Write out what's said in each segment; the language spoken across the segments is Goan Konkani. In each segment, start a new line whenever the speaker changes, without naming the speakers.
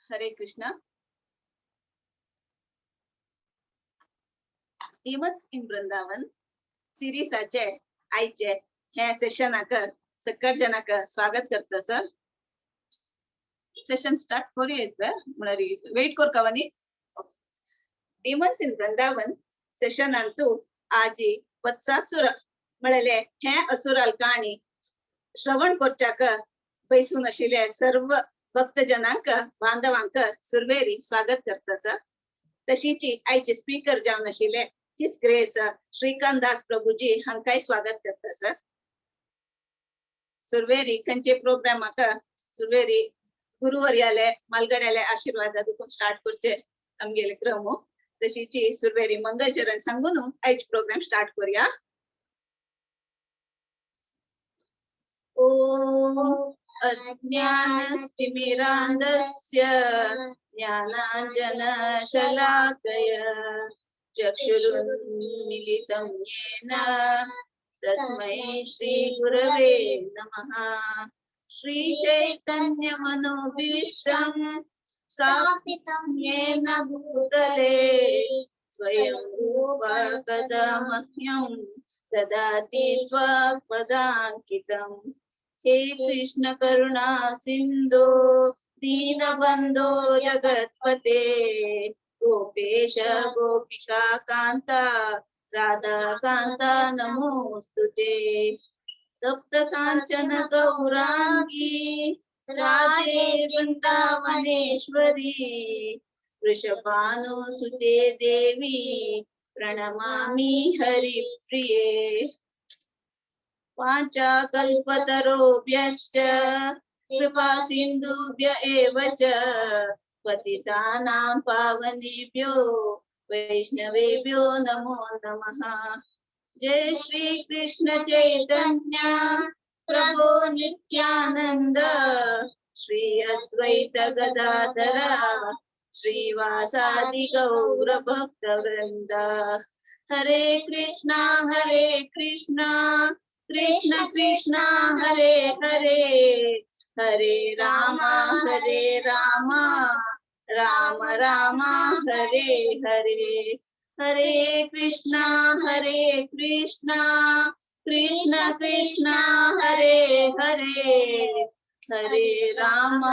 Hare Krishna. Demons in Vrindavan सिरीसाचे आयचे हे सेशनाक सकट जनाक स्वागत करता सर. सेशन स्टार्ट करूया म्हळ्यार वेट करकावानी. डीमन्स इन वृंदावन सेशनांतू आजी वत्सासुर म्हळेले हे असुराल काणी श्रवण करच्याक बैसून आशिल्ले सर्व भक्तजनांक बांधवांक सुरवेरी स्वागत करता सर. तशीची आयचे स्पीकर जावन आशिल्ले his grace Shrikant Das Prabhuji हांकांय स्वागत करता सर. सुरवेरी खंयचे प्रोग्रामाक सुरवेरी गुरुवर्याले मालगड्याले आशीर्वाद देखून स्टार्ट करचे आमगेले क्रम. तशीची सुरवेरी मंगलचरण सांगून आयज प्रोग्राम स्टार्ट करूया. ओम अज्ञानतिमिरान्धस्य ज्ञानाञ्जनशलाकय चक्षुरुन्मीलितं येन तस्मै श्री गुरवे नमः. श्री चैतन्य मनोभीष्टं स्थापितं येन भूतले स्वयं रूप कदा मह्यं ददाति स्वपदाङ्कितं. हे कृष्ण करुणा सिन्धो दीनबन्धो जगत्पते गोपेश गोपिका कांता राधा कांता नमोस्तुते. तप्त कांचन गौरांगी राधे वृंदावनेश्वरी वृषभानुसुते देवी प्रणमामि हरिप्रिये. वाञ्छाकल्पतरुभ्यश्च कृपा सिन्धुभ्य एव च पतितानां पावनेभ्यो वैष्णवेभ्यो नमो नमः. जय श्री कृष्ण चैतन्य प्रभु नित्यानंद श्री अद्वैत गदाधर श्रीवासादि गौर भक्त वृंद. हरे कृष्णा हरे कृष्णा कृष्ण कृष्ण हरे हरे हरे राम हरे राम राम राम हरे हरे. हरे कृष्णा हरे कृष्णा कृष्ण कृष्ण हरे हरे हरे राम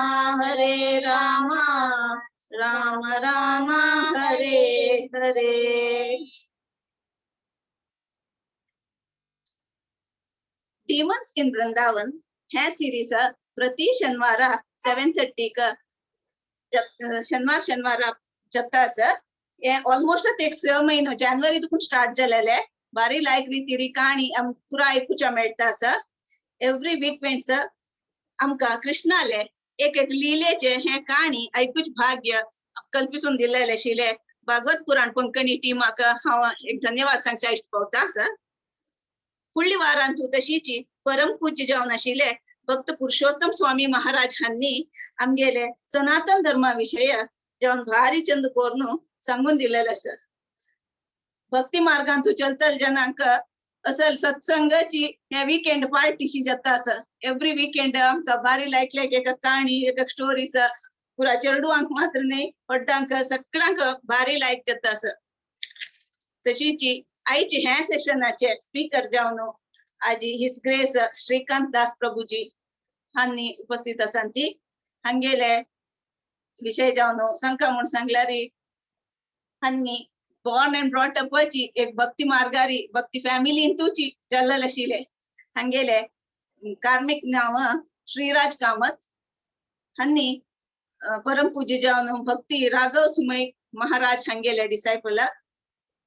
हरे राम राम राम हरे हरे. डीमन्स इन वृंदावन हे सिरीज प्रति शनिवार 7:30 शनिवार शनिवार जाता आसा. हे ऑलमोस्ट एक 6 महिनो जानेवारी देखून स्टार्ट जालेले. बारी लायक रितीरी काणी पुरा आयकुच्या मेळटा आसा. एवरी वीकेंड आमकां कृष्णाले एक एक लिलेचे हे काणी आयकूच भाग्य कल्पिसून दिलेले आशिल्ले भागवत पुराण कोंकणी टीमाक हांव एक धन्यवाद सांगच्या इश्ट पावता आसा. फुडल्या वारांतू तशीची परम पूज्य जावन आशिल्ले भक्त पुरुषोत्तम स्वामी महाराज हांनी आमगेले सनातन धर्मा विशय जावन भारी चंद कोर्नू सांगून दिलेले आसा. भक्ती मार्गांतू चलतल जनांक असल सत्संगाची हे वीकेंड पार्टीशी जाता आसा. एवरी वीकेंड आमकां भारी लायक लायक एक काणी एक स्टोरीज पुरा चेडवांक मात्र न्हय व्हड्डांक सगळ्यांक भारी लायक जाता आसा. तशीची आयचे हे सेशनाचे स्पीकर जावन आजी his grace Shrikant Das Prabhuji हांनी उपस्थित आसा. ती हांगेले विशय जावन सांगका म्हूण सांगल्यारी हांनी बॉर्न अँड ब्रॉट अपची एक भक्ती मार्गारी भक्ती फॅमिलीन तुची जाल्लेले आशिल्ले. हांगेले कार्मिक नांव श्रीराज कामत हांनी परम पूज्य जावन भक्ती राघव सुमय महाराज हांगेले डिसायपल.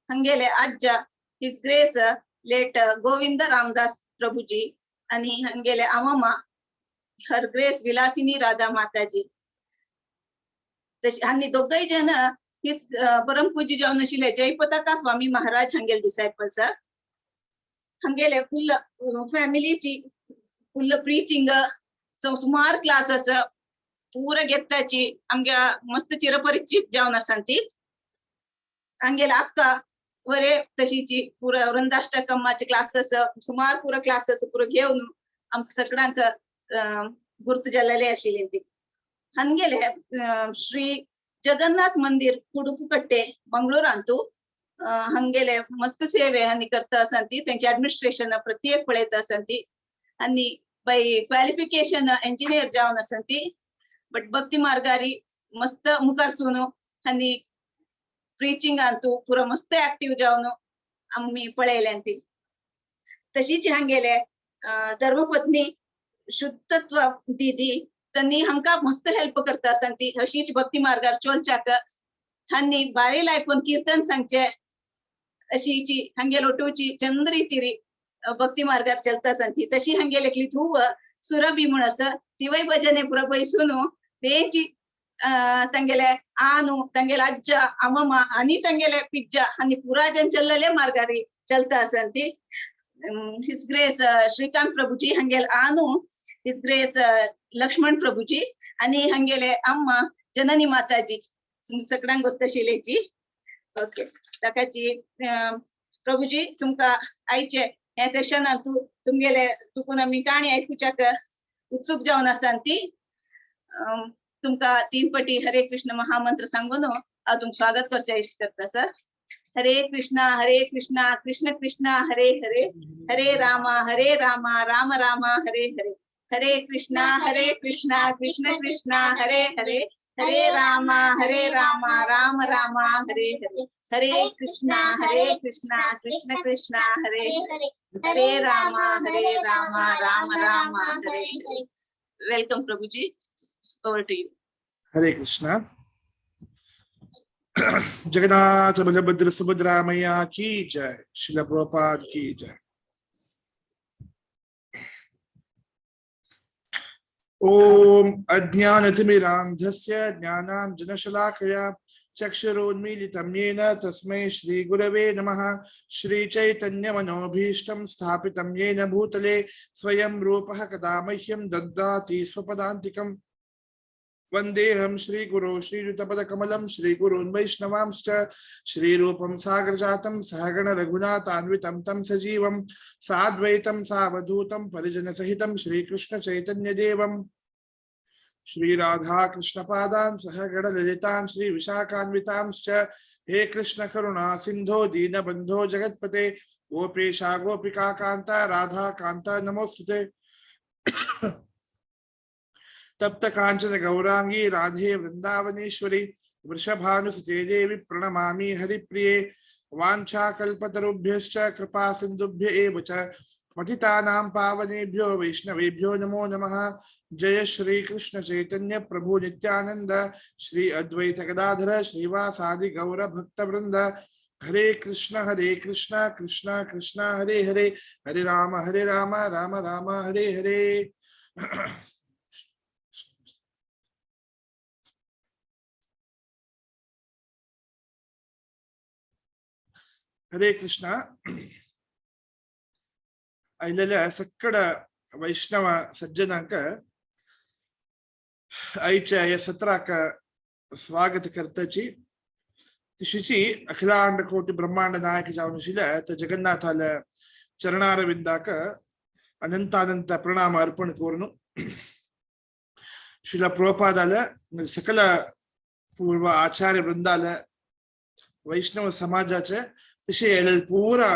हांगेले आज्जा his grace late Govind Ramdas Prabhuji आणि हांगेले आमामा हर ग्रेस विलासिनी राधा माताजी. तशी हांनी दोगय जण his परम पूज्य जावन आशिल्ले जयपताका स्वामी महाराज हांगेले डिसायपल्स. हांगेले फुल फॅमिलीची फुल प्रीचिंग सुमार क्लासेस पुरा घेताची आमच्या मस्त चिरपरिचित जावन आसा ती. हांगेले अक्का वरे तशीची पुरा वृंदाष्टकमाचे क्लासेस सुमार पुरा क्लासेस पुरा घेवन आमकां सगळ्यांक गुर्त जाल्लेले आशिल्ली ती. हंगेले श्री जगन्नाथ मंदिर कुडुपुकट्टे मंगळूरांतू हंगेले मस्त सेवे हनी करता आसंती. तेंचे ऍडमिनिस्ट्रेशन प्रत्येक पळयता आसंती. आणि बाय क्वालिफिकेशन इंजिनियर जावन आसंती, बट भक्ती मार्गारी मस्त मुखार सुनु हनी प्रीचिंग अंतू पुरा मस्त ऍक्टिव्ह जावन आम्ही पळयल्यांती. तशीच हांगेले धर्मपत्नी शुद्धत्व दीदी त्यांनी हांका मस्त हेल्प करता आसंती. अशीच भक्ती मार्गार चोलचाक हांनी बारी लायकून कीर्तन सांगचे अशीची हांगेल ओटूची चंद्र तिरी भक्ती मार्गार चलता आसंती. तशी हांगेल एकली धूव सुरभी म्हूण आसा, तिवय भजने पुरा बैसून तेंची तांगेले आनु तांगेले अज्जा अममा आनी तांगेले पिज्जा आनी पुरा जन चल्लले मार्गारी चलता आसंती. His grace Shrikant Prabhuji हंगेल आनु his grace Lakshman Prabhuji आणि हंगेले अम्मा जननी माताजी सगळ्यांक गोत्तशिलेची. ओके, ताकाची प्रभुजी तुमका आयचे हे सेशनांतू तुमगेले तुकून आमी काणी आयकुच्याक उत्सुक जावन आसांती. तुमका 3 पटी हरे कृष्ण महामंत्र सांगून हांव तुमकां स्वागत करचे इश्ट करता sir. Hare Krishna Hare Krishna Krishna Krishna Hare Hare, Hare Rama Hare Rama Ram Rama Hare Hare, Hare Krishna Hare Krishna Krishna Krishna Hare Hare, Hare Rama Hare Rama Ram Rama Hare Hare, Hare Krishna Hare Krishna Krishna Krishna Hare Hare, Hare Rama Hare Rama Ram Rama Hare Hare. Welcome Prabhuji, over to you.
Hare Krishna. Jagannath Balabhadra Subhadra मैया की जय, श्रील प्रभुपाद की जय. ओम अज्ञानतिमिरान्धस्य ज्ञानाञ्जनशलाकया चक्षुरुन्मीलितं येन तस्मै श्रीगुरवे नमः. श्रीचैतन्यमनोभीष्टं स्थापितं येन भूतले स्वयं रूपः कदा मह्यं ददाति स्वपदान्तिकम्. वन्देऽहं श्रीगुरो श्रीयुतपदकमलं श्रीगुरून् वैष्णवांश्च श्रीरूपं सागरजातं सहगण रघुनाथान्वितं तं सजीवं साद्वैतं सावधूतं परिजनसहितं श्रीकृष्ण चैतन्यदेवं श्रीराधाकृष्णपादान् सहगण ललितान् श्रीविशाखान्वितांश्च. हे कृष्ण करुणा सिन्धो दीनबन्धो जगत्पते गोपेशा गोपिका कान्ता राधा कान्ता नमोस्तुते. तप्त कांचन गौरांगी राधे वृंदावनेश्वरी वृषभानुसुते देवी प्रणमामि हरिप्रिये. वाञ्छाकल्पतरुभ्यश्च कृपा सिन्धुभ्य एव च पतितानां पावनेभ्यो वैष्णवेभ्यो नमो नमः. जय श्री कृष्ण चैतन्य प्रभु नित्यानंद श्री अद्वैत गदाधर श्रीवासादि गौर भक्त वृंद. हरे कृष्ण कृष्ण कृष्ण हरे हरे, हरे राम राम राम हरे हरे. हरे कृष्ण. आयलेल्या सक्कड वैष्णव सज्जनांक आयच्या ह्या सत्राक स्वागत करताची. तशीची अखिलांड कोटी ब्रह्मांड नायक जावन आशिल्ल्या त्या जगन्नाथाल्या चरणारविंदाक अनंतानंत प्रणाम अर्पण करून श्रील प्रभुपादाल्या सकल पूर्व आचार्य वृंदाल्या वैष्णव समाजाचे तशे पूरा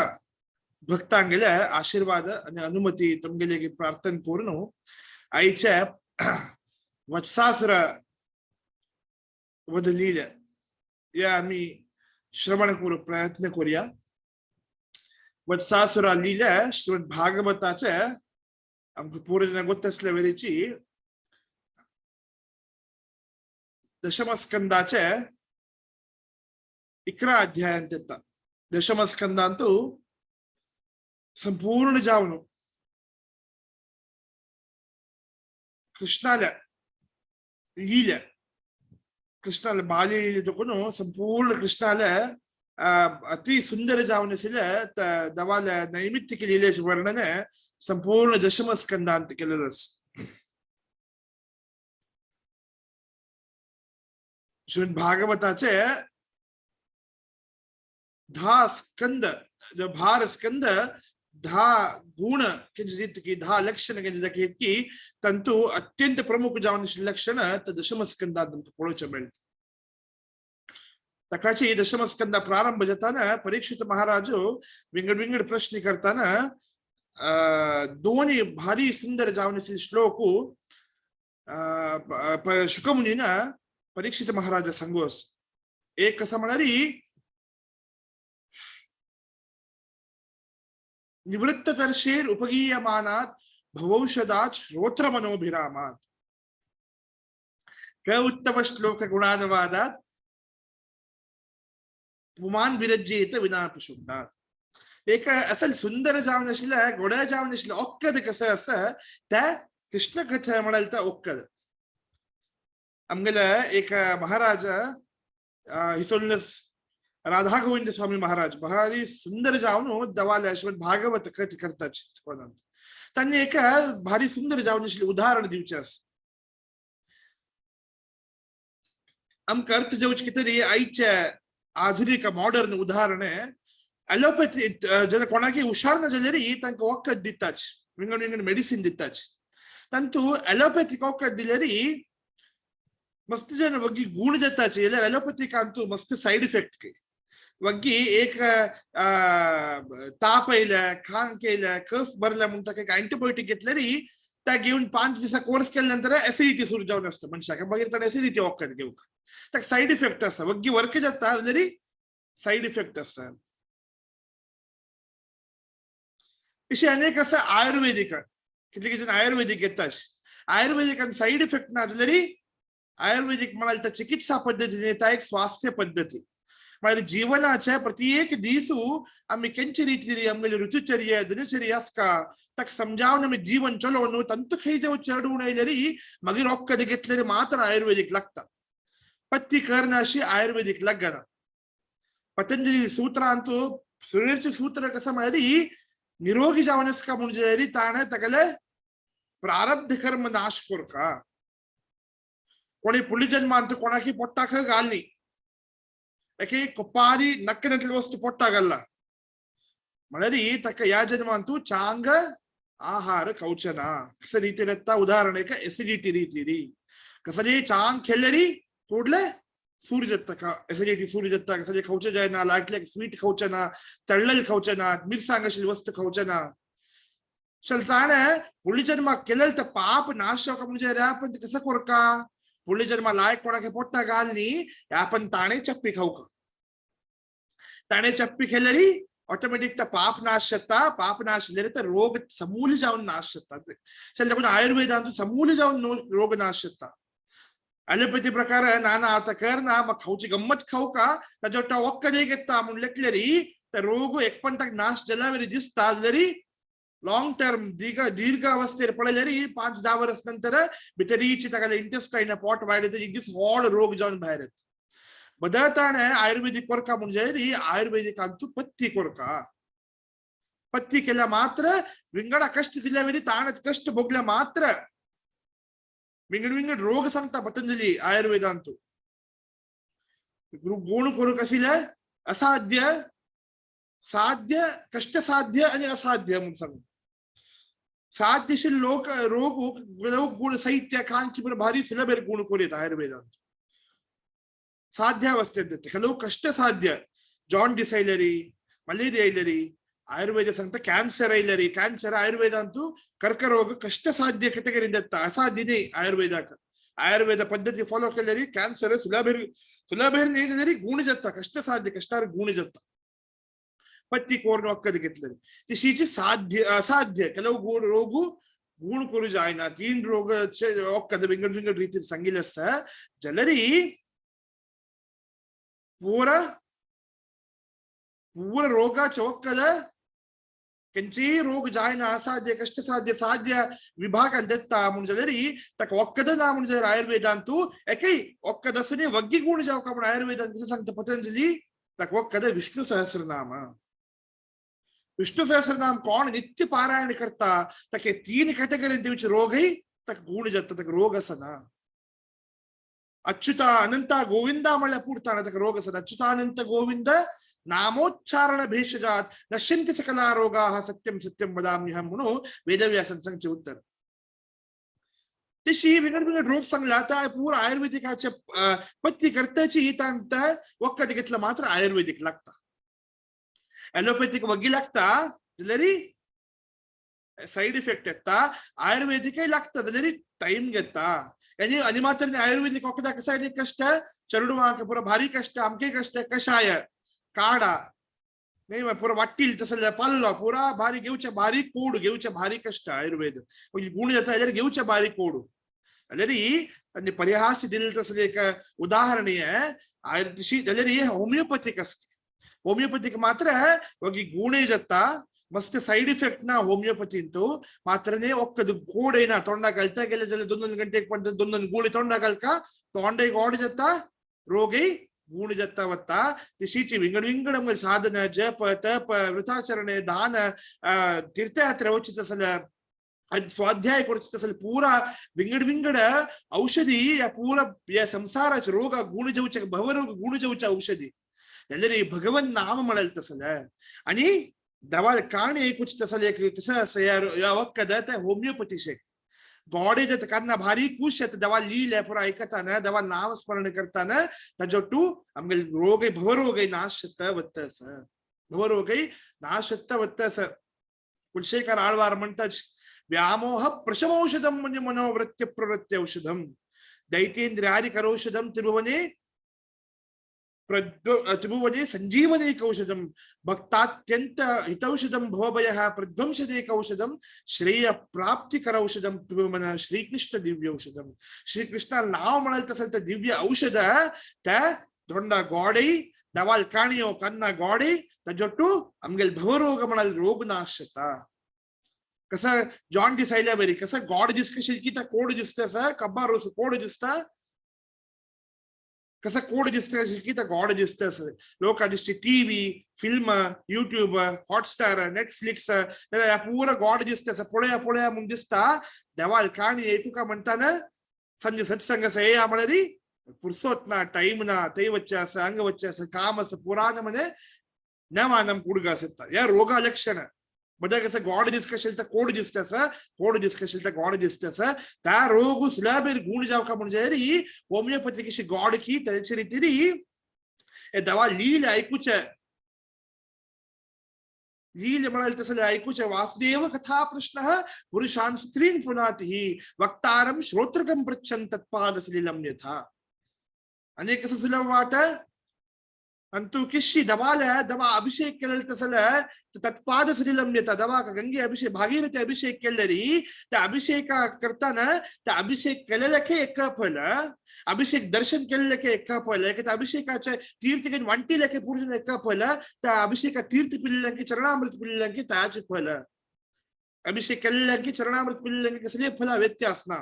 भक्तांगेले आशीर्वाद आणि अनुमती तुमगेले प्रार्थना करून आईच्या वत्सासुर वधलील या आम्ही श्रवण करू प्रयत्न करूया. वत्सासुरा लीला श्रीमद भागवताचे आमकां पूर्वजना गोत वेळेची दशमस्कंदाचे 11 अध्यायांत येता. दशमस्कंदांतू संपूर्ण जावन कृष्णाल्या लीला कृष्णाला बाल्य लीले तकून संपूर्ण कृष्णाल्या अति सुंदर जावन आशिल्ले दवाल्या नैमित्तिक लीलेचें वर्णन संपूर्ण दशमस्कंदांत केलेलें आसा. श्रीमद भागवताचे 10 स्कंद, भार स्कंद 10 गुण की 10 लक्षण दाखयत की तांतू अत्यंत प्रमुख जावन लक्षण तर दशमस्कंदात आमकां पळोवचें मेळटा. ताकाची दशमस्कंदा प्रारंभ जाताना परीक्षित महाराज विंगड विंगड प्रश्न करताना दोन्ही भारी सुंदर जावन श्लोक शुकमुनीन परीक्षित महाराज सांगू आसा. एक कसं म्हळ्यार निवृत्त तर्शेर उपगीयमानात भवौषधात श्रोत्र मनोभिरामात क उत्तम श्लोक गुणानुवादात पुमान विरज्येत विना पिशुंडात. एक असल सुंदर जावन आशिल्लें गोड्या जावन आशिल्लें ओक्कद कसं आसा त्या कृष्ण कथा म्हळ्यार त्या ओक्कद. आमगेले एक महाराज हिसोलनस राधा गोविंद स्वामी महाराज भारी सुंदर जावन दवाले श्रीमद भागवत कथ करतात कोणाक तांणी एक भारी सुंदर जावन आशिल्लें उदाहरण दिवचें आसा. आमकां अर्थ जेवचे कितें तरी आयचे आधुनीक मॉडर्न उदाहरण एलोपॅथी जेन्ना कोणाकय हुशार ना जाल्यार तांकां वखद दितात, विंगड विंगड मेडिसीन दितात. तांतू एलोपॅथीक वखद दिल्यार मस्त जन वग्गी गूण जाताच जाल्यार एलोपॅथीकांतू मस्त सायड इफेक्ट वग्गी एक ताप येयल्या, खांक येयल्या, कफ भरल्या म्हूण ताका एक अँटीबायोटीक घेतल्यार त्या घेवन 5 दिसा कोर्स केल्या नंतर एसिडिटी सुरू जावन आसता मनशाक, मागीर ताणें एसिडिटी वखद घेवंक ताका सायड इफेक्ट आसा. वग्गी वर्क जाता जाल्यार सायड इफेक्ट आसा. अशें अनेक आसा आयुर्वेदीक, कितले कितें आयुर्वेदीक घेता, आयुर्वेदिकान सायड इफेक्ट ना जाल्यार आयुर्वेदीक म्हळ्यार त्या चिकित्सा पद्दती ता एक स्वास्थ्य पद्दती. मागीर जीवनाचे प्रत्येक दीसू आमी केंचे रितीन आमगेली ऋतुचर्या दिनचर्या आसता ताका समजावन आमी जीवन चलोवन तांतू खंय जेव चडून आयल्यार मागीर वखद घेतल्यार मात्र आयुर्वेदीक लागता. पत्ती करना अशी आयुर्वेदीक लागना. पतंजली सूत्रांतू सुरेचे सूत्र कसं म्हळ्यार निरोगी जावन आसता म्हणजे ताणें तागेले प्रारब्ध कर्म नाश करका. कोणी पुढली जन्मांत कोणाकी पोट्टाक घालनी एके कोपारी नक्कनतली वस्तू पोट्टा घालला म्हळ्यार ताका ह्या जन्मांतू चांग आहार खावचेना. कसं रितीन येता उदाहरण एक एसिडिटी रितीरी कसली चांग खेळल्यारी ಕೂಡ್ಲೆ सूर्य जाता, एसिडिटी सूर्य जाता. कसली खावचें जायना, लायक स्वीट खावचें ना, तळ्ळेल खावचें ना, मिरसांग आशिल्ली वस्तू खावचें ना. चल ताणें फुडल्या जन्माक केलें तर पाप नाश जावका म्हणजे रे आपण कसं करका फुडल्या जन्मा लायक कोणाक पोट्टा घाल न्ही आपण ताणें चप्पी खावका. ताणें चप्पी खेळल्यारी ऑटोमॅटीक तर पाप नाश जाता. पाप नाश जाल्यार तर रोग समूल जावन नाश जाता. चल देखून आयुर्वेदांत समूल जावन रोग नाश जाता. एलोपॅथी प्रकार ना ना आतां करना मग खावची गम्मत खाऊ का ताच्या वट्टा वखद घेता म्हूण लेखल्यारी तर रोग एक पण ताका नाश जाल्या वरी दिसता जाल्यार लॉंग टर्म दीर्घ अवस्थेर पळयल्यार 5-10 वर्स नंतर भितरीची ताका इंटेस्टायन पोट वायट येता, एक दीस व्हड रोग जावन भायर येता. बदलताणे आयुर्वेदीक कोरका म्हणजे आयुर्वेदिकांचो पत्ती कोरका. पत्ती केल्या मात्र विंगडा कष्ट दिल्या वरी ताणत कष्ट भोगल्या मात्र विंगड विंगड रोग सांगता पतंजली आयुर्वेदांतू. गुण करूक आशिल्ले असाध्य साध्य कष्ट साध्य आणि असाध्य म्हणून सांगू. साध्यशील लोक रोग लोक गुण साहित्य कांची भारी सुलभ गुण करू येता आयुर्वेदांत. साध्यावस्थेत ಕೆಲವು ಕಷ್ಟ ಸಾಧ್ಯ ಜಾಂಡಿಸ್ ಐಲರಿ, ಮಲೇರಿಯಾ ಐಲರಿ, ಆಯುರ್ವೇದ सांगता ಕ್ಯಾನ್ಸರ್ ಐಲರಿ. ಕ್ಯಾನ್ಸರ್ ಆಯುರ್ವೇದ ಅಂತೂ कर्करोग ಕಷ್ಟ ಸಾಧ್ಯ ಕೆಟಗರಿ ಅಸಾಧ್ಯ न्ही आयुर्वेदाक. आयुर्वेद पद्दती फॉलो केल्यारी कॅन्सर सुलभेर सुलभेर न्ही गुण जाता, कष्ट साध्य कष्टार गुण जाता. पत्ती कोर्ण वखद घेतल्यार तशीची साध्य असाध्य ಕೆಲವು गुण रोगू गुण करू जायना. 3 रोग वखद विंगड विंगड रीतीन सांगिल्लें आसा जाल्यार पूरा पूरा रोगाचे वखद खंयचेय रोग जायना असाध्य कष्ट साध्य साध्य विभागान देता म्हूण जाल्यार ताका वखद ना म्हूण जाल्यार आयुर्वेदांतू एकय वखद आसून वग्गी गुण जावका म्हूण आयुर्वेदान कसं सांगता पतंजली ताका वखद विष्णु सहस्रनाम. विष्णु सहस्रनाम कोण नित्य पारायण करता ताका 3 कॅटेगरीन दिवचे रोगय ताका गुण जाता, ताका रोग आसना. अच्युता अनंता गोविंदा म्हणल्यार पुरता ना ताका रोग आसना. अच्युतानंत गोविंद नामोच्चारण भेषजात नश्यन्ति सकला रोगाः सत्यम सत्यम वदाम्यहं म्हणून वेदव्यासान सांगचे उत्तर. तशी विंगड विंगड रोग सांगला तर पुरा आयुर्वेदिकाचे पथ्य करताची तांकां वखद घेतलं मात्र आयुर्वेदिक लागता. ॲलोपॅथिक वगी लागता जाल्यार साईड इफेक्ट येता. आयुर्वेदिकय लागता जाल्यार टाइम घेता. आनी आनी मात्र आयुर्वेदिक वखदां कसं कष्ट चेडवांक पुरा भारी कष्ट, आमके कष्ट, कषाय काडा नाही पुरा वाटील तसं पाल्लो पुरा भारी घेवचे भारी कोड घेवचे भारी कष्ट. आयुर्वेद गुण येता जाल्यार घेवचे भारी कोड. जाल्यार तांणी परिहास दिले तसं एक उदाहरणीय आयुर्वेद. जाल्यार होमिओपॅथिक आसता. होमिओपॅथिक मात्र वगी गुणे जाता, मस्त साईड इफेक्ट ना होमिओपॅथींतू मात्रನೇ ಒಕ್ಕದು ಕೋಡೇನ ತೊಂಡ ಗಲ್ತಾ ಗೆಲ್ಲ ಜಲ್ಲ 2 ಗಂಟೆಗೆ ಪಂಡ 2 ಗೂಳಿ ತೊಂಡ ಗಲ್ಕ ತೋಂಡೆಗೆ ಓಡಿ ಜತ್ತ ರೋಗಿ ಗೂಣಿ ಜತ್ತ ವತ್ತ. ತಿಶೀಚಿ ವಿಂಗಡ ವಿಂಗಡ ಸಾಧನ ಜಪ ತಪ ವೃತಾಚರಣೆ ದಾನ ತೀರ್ಥಯಾತ್ರೆ ಉಚಿತ ಸಲ स्वाध्याय करूचे तसं पुरा विंगड विंगड औषधी या पुरा या संसाराचे रोग गुण जेवच्या भवरोग गुण जेवच्या औषधी जाल्यार भगवन नाम म्हणाल तसं. आणि दवा काणी ऐकूची तसं एक कसं असं या वखद ते होमिओपॅथी शे गॉडे जे कान्ना भारी खुश येता दवा लिहिल्या पुरा ऐकताना दवा नाम स्मरण करताना ताजो टू आमगे रोग भवरोग नाश वत्त असं भवरोग नाश वत्त असं. कुलशेखर आळवार म्हणतात व्यामोह प्रशमौषधम म्हणजे मनोवृत्ती प्रवृत्ती औषधम दैतेंद्रियारिकरौषधम त्रिभुवने त्रिभुवने संजीवनेकौषधम भक्तात्यंत हितौषधम भवभयः प्रध्वंसदेकौषधम श्रेय प्राप्तिकरौषधम त्रिभुवन श्रीकृष्ण दिव्यौषधम. श्रीकृष्ण नाव म्हणाल तसं तर दिव्य औषध त्या धोंडा गोडे दवाल काणियो कन्ना गोडे ताजोटू आमगेल भवरोग म्हणाल रोग नाश येता. कसं जॉन्डिस आयल्या बरी कसं गॉड दिसता की त्या कोड दिसता असं कब्बार कोड दिसता कसं कोड दिसता की त्या गॉड दिसता असं. लोक दिसते TV film YouTube Hotstar Netflix पुरा गॉड दिसता असं पळया पळया म्हणून दिसता. देवाल काणी ऐकू का म्हणताना संजय सत्संग असं हे म्हणाली पुरसोत ना टाइम ना ते वच्चे असं अंग वच्चे असं काम असं पुराण म्हणे नवानम कुडगा असता या रोगा लक्षण बद्दल कसं गॉड दिसत असेल तर कोड दिसत असं कोड दिसत असेल तर गॉड दिसत असं त्या रोग सुलाबेर गुण जाव का म्हणजे री होमिओपॅथी कशी गॉड की त्याच्या रीती री हे दवा लील ऐकूच लील म्हणाल तसं ऐकूच. वासुदेव कथा प्रश्न पुरुषान स्त्रीन पुनाती वक्तारम श्रोत्रकम पृच्छन तत्पाद सलिलम यथा. आणि कसं सुलभ वाट आणि तू किशी दवाला दवा अभिषेक केलेलं तसं तत्पाद सलिलम यथा दवा गंगे अभिषेक भागीरथी अभिषेक केलेली त्या अभिषेक करताना त्या अभिषेक केलेलं के एक फल अभिषेक दर्शन केलेलं के एक फल त्या अभिषेकाचे तीर्थ घेऊन वांटिले के पूर्ण एक फल त्या अभिषेका तीर्थ पिल्ले की चरणामृत पिल्ले की त्याचे फल अभिषेक केलेलं की चरणामृत पिल्ले की कसले फल व्यत्यास ना.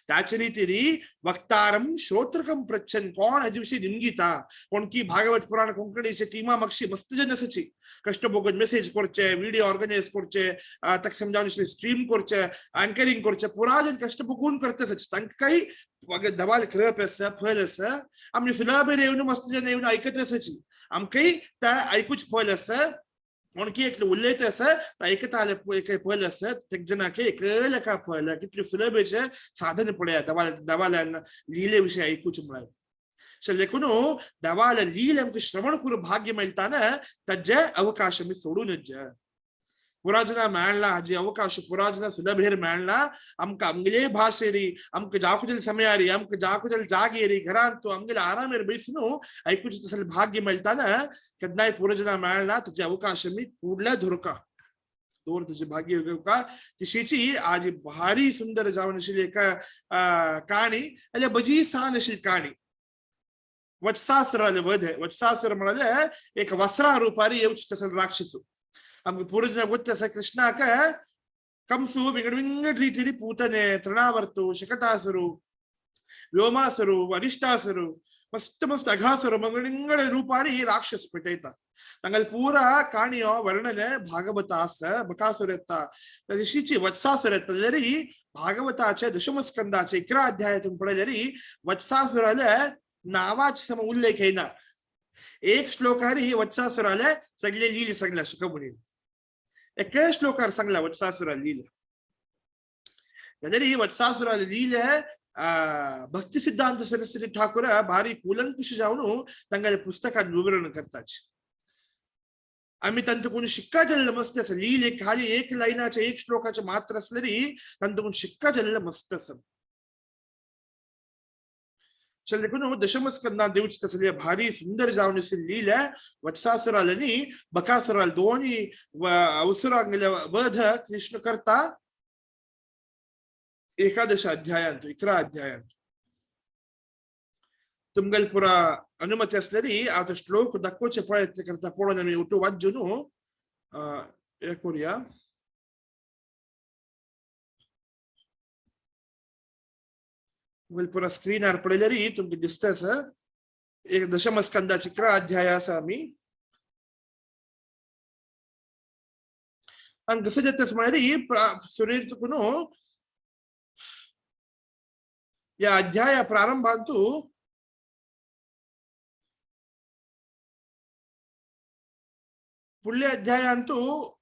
त्याच रीतीने वक्तारम श्रोत्रकम प्रच्छन कोण हाजे विषयी निमगिता कोण की भागवत पुराण कोंकणीचे टीमा मागशी मस्त जन आसाची कष्ट भोगून मेसेज करचे व्हिडिओ ऑर्गनायज करचे ताका समजावन स्ट्रीम करचे अँकरिंग करचे पुरा जन कष्ट भोगून करता तांकांय धवाल खरप आसा फल आसा. आमी सुलभेर येवन मस्त जन येवन आयकत आसाची आमकांय त्या आयकूच फल आसा. कोण की एकले उलयत आसा ऐकता एक फल आसा एक जणाक एकले का फल कितले सुलभेचे साधन पळया दवाल दवाल्यान लिहिले विषय ऐकूच म्हळ्यार देखून दवाल लील आमकां श्रवण करूं भाग्य मेळटा ना ताजे अवकाश आमी सोडून पुराजना मेळना हाजी अवकाश पुराजना सुलभेर मेळना. आमकां आमगेले भाशेरी आमकां जाकुजल समयारी आमकां जाकुजल जागेरी घरांत आमगेले आरामेर बैसून ऐकूचे तसले भाग्य मेळटा ना केन्नाय पुरजना मेळना तुजे अवकाश आमी कुडल्या धरुका दवर तुझे भाग्य घेवका. तशीची आज भारी सुंदर जावन आशिल्ली एक काणी आनी बजी सान आशिल्ली काणी. वत्सासुराले वध वत्सासुर म्हणाले एक वस्रा रुपारी येवचे तसले राक्षसू. आमकां पुरजना ಗೊತ್ತ आसा कृष्णाक कंसु विंगड विंगड ರೀತಿಯಲ್ಲಿ ಪೂತನೆ ತೃಣಾವರ್ತು ಶಕಟಾಸುರು ವ್ಯೋಮಾಸುರು ಅರಿಷ್ಟಾಸುರು मस्त मस्त अघासुर विंगड रूपारी राक्षस पेटयता. तांगेले पुरा काणयो वर्णने भागवत आसा. बकासुर येता ऋषीची वत्सासुर येता जाल्यार भागवताचे दशमस्कंदाचे 11 अध्यायातून पळयल्यार वत्सासुराले नावाचे सम उल्लेख येना. एक श्लोकार ही वत्सासुराला सगळे लिहिले सांगला शुकमुनी. एका श्लोकार सांगला वत्सासुरा लिहिलं. जाल्यार वत्सासुरा लिहिले भक्ती सिद्धांत सरस्वती ठाकूर भारी कुलंकुश जावन तांगेल्या पुस्तकात विवरण करतात. आम्ही तांचे कोणी शिक्का जाल्लें मस्त आसा. लिहिले खाली एक लायनाचे एक श्लोकाचे मात्र असले तरी तांचे कोण शिक्का जाल्लें मस्त आसा. चल देखून दशमस्कंदा देवची तसले भारी सुंदर जावन लिहिल्या वत्सासुराल आणि बकासुराल दोन्ही अवसरांगेल्या वध कृष्ण करता 11 अध्यायांत 11 अध्यायांत. तुमगेल पुरा अनुमती असलेली आता श्लोक दाखोवचे प्रयत्न करता पळोवन आमी उठू वाचून न्हू हे करूया. तुमगेल पुरा स्क्रीनार पळयल्यार तुमकां दिसता आसा. एक दशमस्कंदाचे 11 अध्याय आसा आमी. आनी कसं जाता म्हळ्यार सुरेर चुकून या अध्याय प्रारंभांतु पुढल्या अध्यायांतु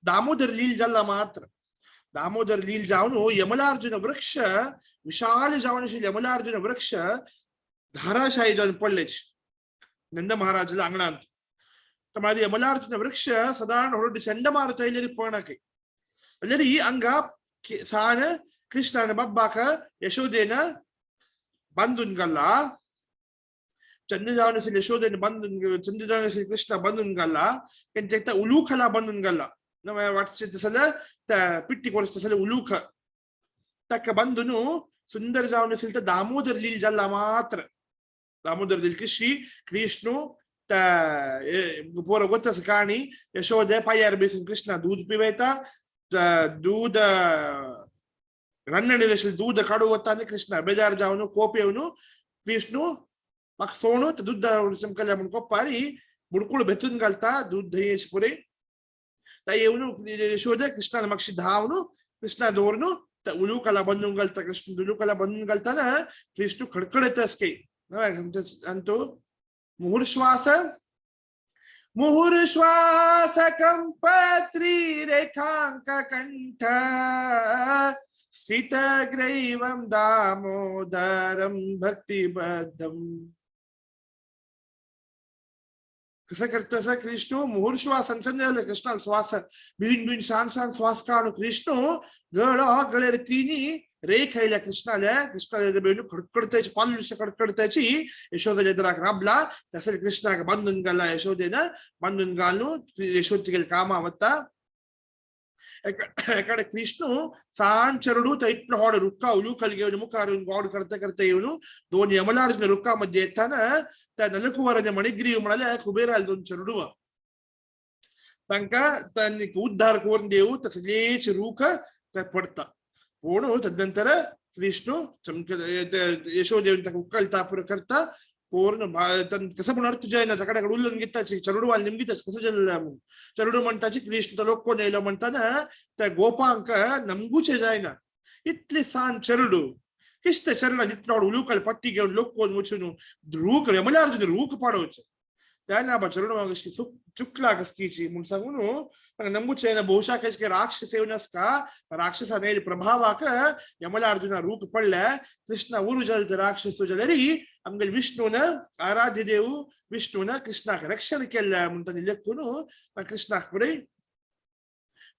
दामोदर लील जाला मात्र. दामोदर लील जावन यमलार्जुन वृक्ष विशाल जावन यमलार्जुन वृक्ष धाराशाही जावन पडलेच नंद महाराजला अंगणांत. तर माझे यमलार्जुन वृक्ष साधारण होडे चंडमार चैलेरी पणके जाल्यार अंगा सान कृष्णान बाब्बाक यशोदेन बांदून घाला. चंद्र जावन यशोदेन बांदून चंद्र जावन कृष्ण बांदून घाला. तेंच्या एकदा उलूखला बांदून घाला. वाटचे तसले त्या पिट्टी कोर्स तसले उलूख ताका बांदून सुंदर जावन असेल तर दामोदर लील जाला मात्र. दामोदर लील कशी कृष्ण त्या पोरं गोतस काणी यशोदे पायार बेसून कृष्णा दूध पिवयता. दूध रन्नणी असेल दूध काडू वता कृष्णा बेजार जावन कोप येवन कृष्ण म्हाका सोणू दूध चमकल्या म्हण कोपारी बुडकुळ भेतून घालता दूध दही पुरे. ता येवन यशोदे कृष्णाला मातशी धावन कृष्णा दवरून त्या उलुकाला बांदून घालता. कृष्ण उलुकाला बांदून घालताना कृष्ण खडखडत असते. आणि तो मुहुर्श्वास मुहुर्श्वास कंपत्री रेखांक कंठ स्थित ग्रैवं दामोदरं भक्तिबद्धम. कसं करतो असं कृष्ण मुहुर्श्वास झालं कृष्णाला श्वास भिन भिन शान शान श्वास काढून कृष्ण गळ गळेर तिन्ही रेख आयल्या कृष्णाल्या. कृष्णाल्या बेणू खडखडतायची पालुश खडखडतायची यशोदेच्या दराक राबला. तसं कृष्णाक बांदून घाला यशोदेनं बांदून घालून यशोद गेले कामा वता. एकडे कृष्ण सान चरडू तर इतलो होड रुक्का उलूखल घेऊन मुखार येऊन गोड करता करता येऊन दोन यमलार्जुन रुक्कामध्ये येताना त्या नलकुवराने मणिग्रीव म्हणाले कुबेराल दोन चरडू तांकां तांणी उद्धार करून देऊ तसलेच रूख ते पडता. पूण तदनंतर कृष्ण चमक यशोदेवन ताका उकलता पुरो करता पूर्ण कसं पण अर्थ जायना ताका उलोवन घेता चरडू निमगिता कसं जालें म्हणून. चरडू म्हणटाची कृष्ण तो लोक कोण येयलो म्हणटाना त्या गोपांक नमगुचे जायना इतले सान चरडू किश्त चरडा इतलो उलुकल पट्टी घेवन लोक कोण वचून रूख यमलार्जुन रूख पाडोवचे त्या बा चरडू कशी चुकला कसकीची म्हूण सांगून नमगुचे जायना. बहुशा कशे राक्षस येवन आसता राक्षसाने प्रभावाक यमलार्जुना रूख पडल्या. कृष्ण उरू जाले राक्षस जाल्यार आमगेले विष्णून आराध्य देव विष्णून कृष्णाक रक्षण केल्लें म्हूण तांणी लेखून कृष्णाक पुरे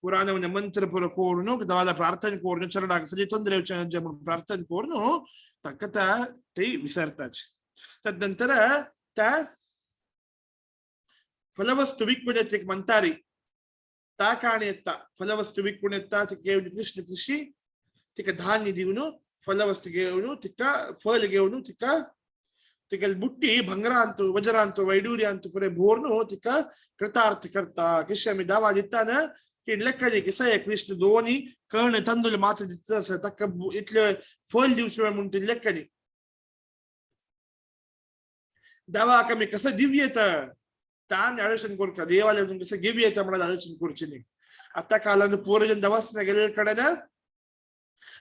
पुराण मंत्र पुरो कोरून देवाला प्रार्थना करून चरणाक सगळी ತೊಂದರೆ म्हणून प्रार्थना करून ताका ते विसरतात. तदनंतर त्या फलवस्तू विकून येते एक म्हणतारी ता काणी येता फलवस्तू विकून येता घेवन कृष्ण कृषी तिका धान्य दिवन फलवस्तू घेवन तिका फल घेवन तिका तिका बुट्टी भंगरांत वज्रांत वैडूर्यांत पुरे भोरनु तिका कृतार्थ करता. कृष्ण आमी दावा दिताना की लेखा कसं कृष्ण दोन्ही कर्ण तांदूळ मात्र दिता ताका इतले फल दिवचे म्हणून ते लेखा दावा आमी कसं दिव्य येता तान आलोचन करता देवाला कसं घेऊ येता म्हणून आलोचन करचे नाही. आता कालान पोरजन दवास गेलेले कडे ना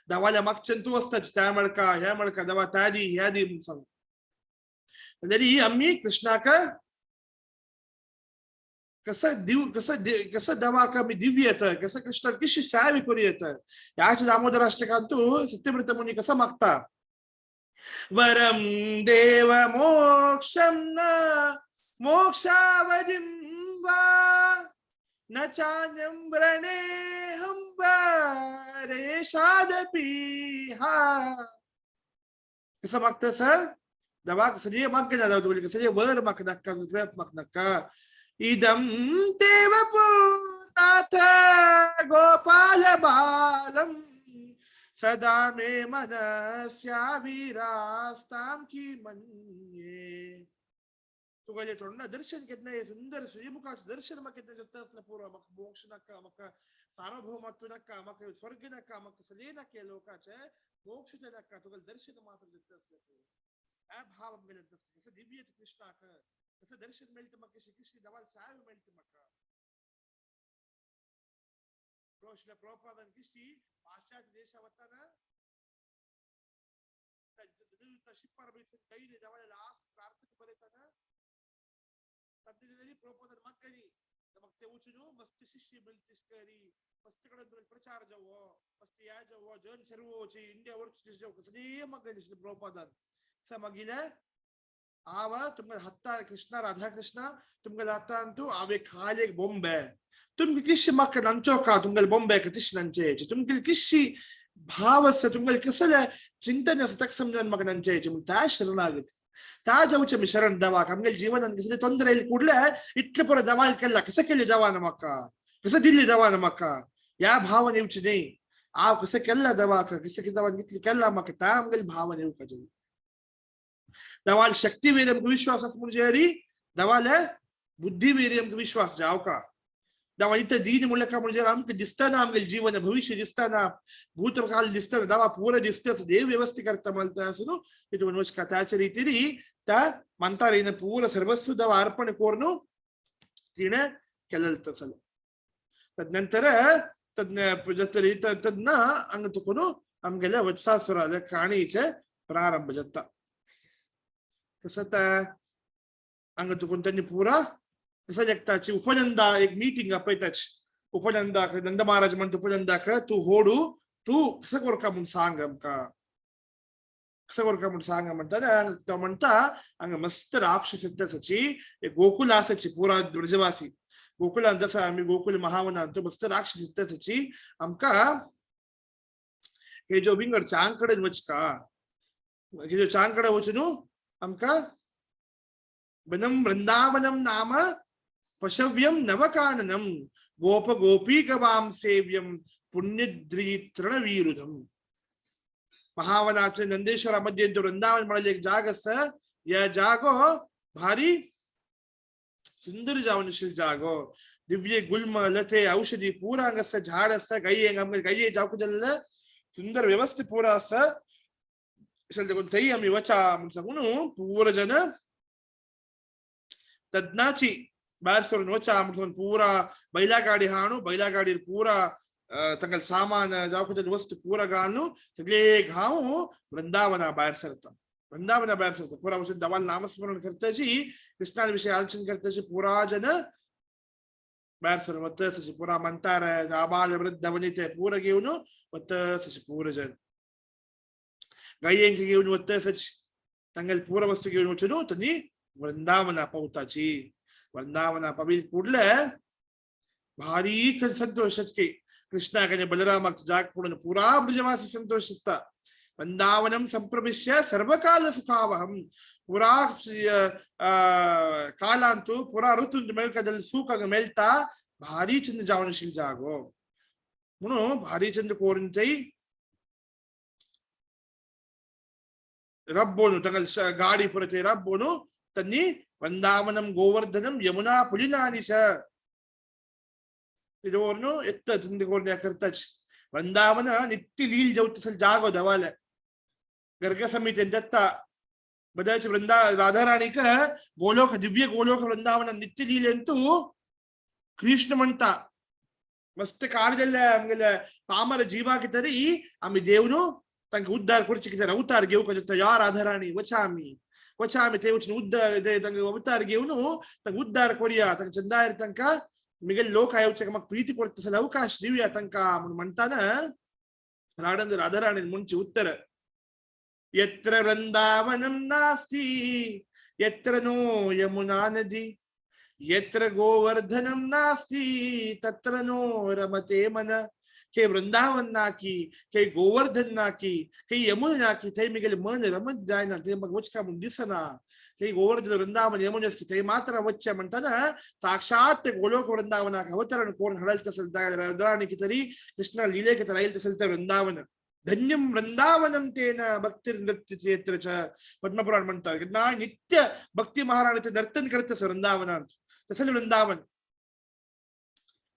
दवाल्या मागच्यान तू असताच त्या मळका ह्या मळका दवा त्या दी ह्या दी म्हणून सांग. तरी आम्ही कृष्णाक कसं दिव कसं कसं दवा मी दिव्य येतं, कसं कृष्ण कशी सावी करू येतं. याच दामोदर अष्टकांतू सत्यव्रत मुनी कसा मागता, वरम देव मोक्षम न मोक्षावधिं वा न चान्यं व्रणेऽहं वरेशादपि. हा कसं मागतं सर दवा सगळे माग जाऊ सगळे वर माग नका माग नका. इदं देव नाथ गोपाल बालम सदा मे मनस्याविरास्तां की मन्ये. तुगले तोंडा दर्शन घेत नाही, सुंदर श्रीमुखाचं दर्शन म्हाका केन्ना जाता असलें पुरो. म्हाका मोक्ष नाका, म्हाका सार्वभौमत्व नाका, म्हाका स्वर्ग नाका, म्हाका सगळें नाका, लोकाचें मोक्ष नाका, तुगेलें दर्शन मात्र जाता असलें पुरो. ह्या भाव आमगेले कसं दिव्य कृष्णाक कसं दर्शन मेळटा म्हाका, श्रीकृष्ण दवाल साव मेळटा म्हाका. श्रील प्रभुपादान किशी पाश्चात्य देशा वताना शिप्पार ಧೈರ್ಯ ದವಾಲ ಲಾಸ್ಟ್ ಪ್ರಾರ್ಥನೆ ಬರೀತಾನ तरी प्रभुपादान मागणी मग ते उचलू मस्त शिष्य मिळतीस करी, मस्त कडे प्रचार जावो, मस्त या जावो, जन सर्वोची इंडिया वर्क जावो, सगळे मागणी प्रभुपादान. ಸ ಮಗಿಲೆ ಆವ ತುಮ್ಗೆ ಹತ್ತ ಕೃಷ್ಣ ರಾಧಾಕೃಷ್ಣ ತುಮ್ಗೆ ಹತ್ತ ಅಂತೂ ಆವೆ ಖಾಲಿಗೆ ಬೊಂಬೆ ತುಮ್ಗೆ ಕಿಶಿ ಮಕ್ಕ ನಂಚೋಕ ತುಮ್ಗಲ್ ಬೊಂಬೆ ಕತಿಶ್ ನಂಚೆ ತುಮ್ಗೆ ಕಿಶಿ ಭಾವಸ तुमगल कसले चिंतन तक समजून मग ನಂಚೆ ತಾ ಶರಣಾಗತಿ ತಾ जाऊचे मी शरण दवा आमगेले जीवनान कसले ತೊಂದರೆ येईल कुडले इतले पुरो दवाल केला कसं केले दवा ना म्हाका, कसं दिल्ली दवा ना म्हाका, या भावन येवची न्ही. हांव कसं केल्ला दवा कसं दवा कितली केल्ला म्हाका ता आमगेले भावन येवपाचें. दवाल शक्ती वेर आमकां विश्वास आसा म्हणजे अरी दवाल बुद्धी वेर आमकां विश्वास जाव का. दवा इथं दीन म्हणलं का म्हणजे आमकां दिसतना आमगेले जीवन भविष्य दिसतना भूतकाल दिसतना दवा पुरो दिसता देव व्यवस्थित करता म्हणता असं न्हू तितून नमस्कार त्याच्या रीतीने त्या म्हणता पूर सर्वस्व दवा अर्पण करून तिने केलेलं तसं. तदनंतर तद् तद्ನ ಹಂಗ ತಕೊಂಡು आमगेले वत्सासुराले काणीचे प्रारंभ जाता. कसं हंगा तुकून त्यांनी पुरा कसं एकताची उपनंदा एक मीटिंग आपयताची. उपनंदाक नंद महाराज म्हणटा उपनंदाक तूं होडू तूं कसं करका म्हूण सांग आमकां, कसं करका म्हूण सांग म्हणटा. तो म्हणटा हांगा मस्त राक्षस येताची एक गोकुल आसाची पुरा ब्रजवासी गोकुलान जसं आमी गोकुल महावनान तो मस्त राक्षस येताची आमकां हे जो विंगड चांग कडेन वचका, हे जो चांग कडेन वच न्हू आमकां वनम वृंदावनम नाम पशव्यम नवकाननम गोप गोपीगवाम सेव्यम पुण्यद्रितृणविरुद्धम. महावनाचे नंदेश्वरामध्ये जो वृंदावन म्हणले एक जाग आसा, या जागो भारी सुंदर जावन जागो, दिव्य गुल्म लते औषधी पुरा हांगा आसा, झाड आसा, गाई आमकां गाई जावंक जाल्ले सुंदर व्यवस्थित पुरा आसा. देखून थंय आमी वचा म्हूण सांगून पुरा जन तद्नाची भायर सरून वचा म्हूण पुरा बैलागाडी हाणू बैलागाडीर पुरा तांकां सामान जावं वस्तू पुरा घालून सगळे घाव वृंदावना भायर सरता, वृंदावना भायर सरता पुरा वचून दवाल नामस्मरण करताची कृष्णा विषय आलोचन करताची पुरा जन भायर सरून वता पुरा म्हणतार आबाल वृद्ध वनिते पुरा घेवन वता पुरा जन गायेंक घेवन वता तांगेले पुरा वस्तू घेवन वचून तांणी वृंदावना पावताची. वृंदावना पाविल कुडले भारी संतोष की कृष्णाक आनी बलरामाक जाग पडून पुरा ब्रजवासी संतोष दिसता. वृंदावनम संप्रविश्य सर्वकाल सुखावहम पुरा कालांतु पुरा ऋतूंत मेळका जाल्यार सुख हांगा मेळटा. भारी चंद जावनशील जागो म्हणून भारी चंद करून थंय रब्बोनु तांकां गाडी पुरो थंय रब्बोनु त्यांनी वृंदावनम गोवर्धनम यमुना पुलिनानी च तिजोरनु एत्त तुंदी कोरन्या करताच. वृंदावन नित्य लील जावत असल जागो दवाले गर्ग समितीन दत्ता बदलचे वृंदा राधाराणीक गोलोक दिव्य गोलोक वृंदावन नित्य लीलेंतू कृष्ण म्हणटा मस्त काडलेले आमगेले पामर जीवाक तरी आमी देवनु तांकां उद्धार करचे कित्याक अवतार घेवपाक जाता. या राधाराणी वचा आमी वचा आमी थंय वचून उद्धार तांकां अवतार घेवन तांकां उद्धार करुया, तांकां चंदायर तांकां मिगेल लोक आयोवचे म्हाका प्रीती करता जाल्यार अवकाश दिवया तांकां म्हूण म्हणटाना राडन राधाराणीन म्हणचे उत्तर, यत्र वृंदावनम नास्ति यत्र नो यमुना नदी यत्र गोवर्धनम नास्ति तत्र नो रमते मन। के वृंदावन ना की, के गोवर्धन ना की, के यमुना ना की, थंय मिगेले मन रमत जायना, थंय म्हाका वचका म्हूण दिसना। थंय गोवर्धन वृंदावन यमुना की थंय मात्र वचचें म्हणटाना साक्षात ते गोलोक वृंदावनाक अवतरण करून हाडल तसं राधाराणी की तरी कृष्णा लिले की राहील तसं ते वृंदावन। धन्यम वृंदावनम तेन भक्तिर नृत्य क्षेत्र च। पद्मपुराण म्हणतात ना नित्य भक्ती महाराणी ते नर्तन करत तसं वृंदावनात। तसं वृंदावन,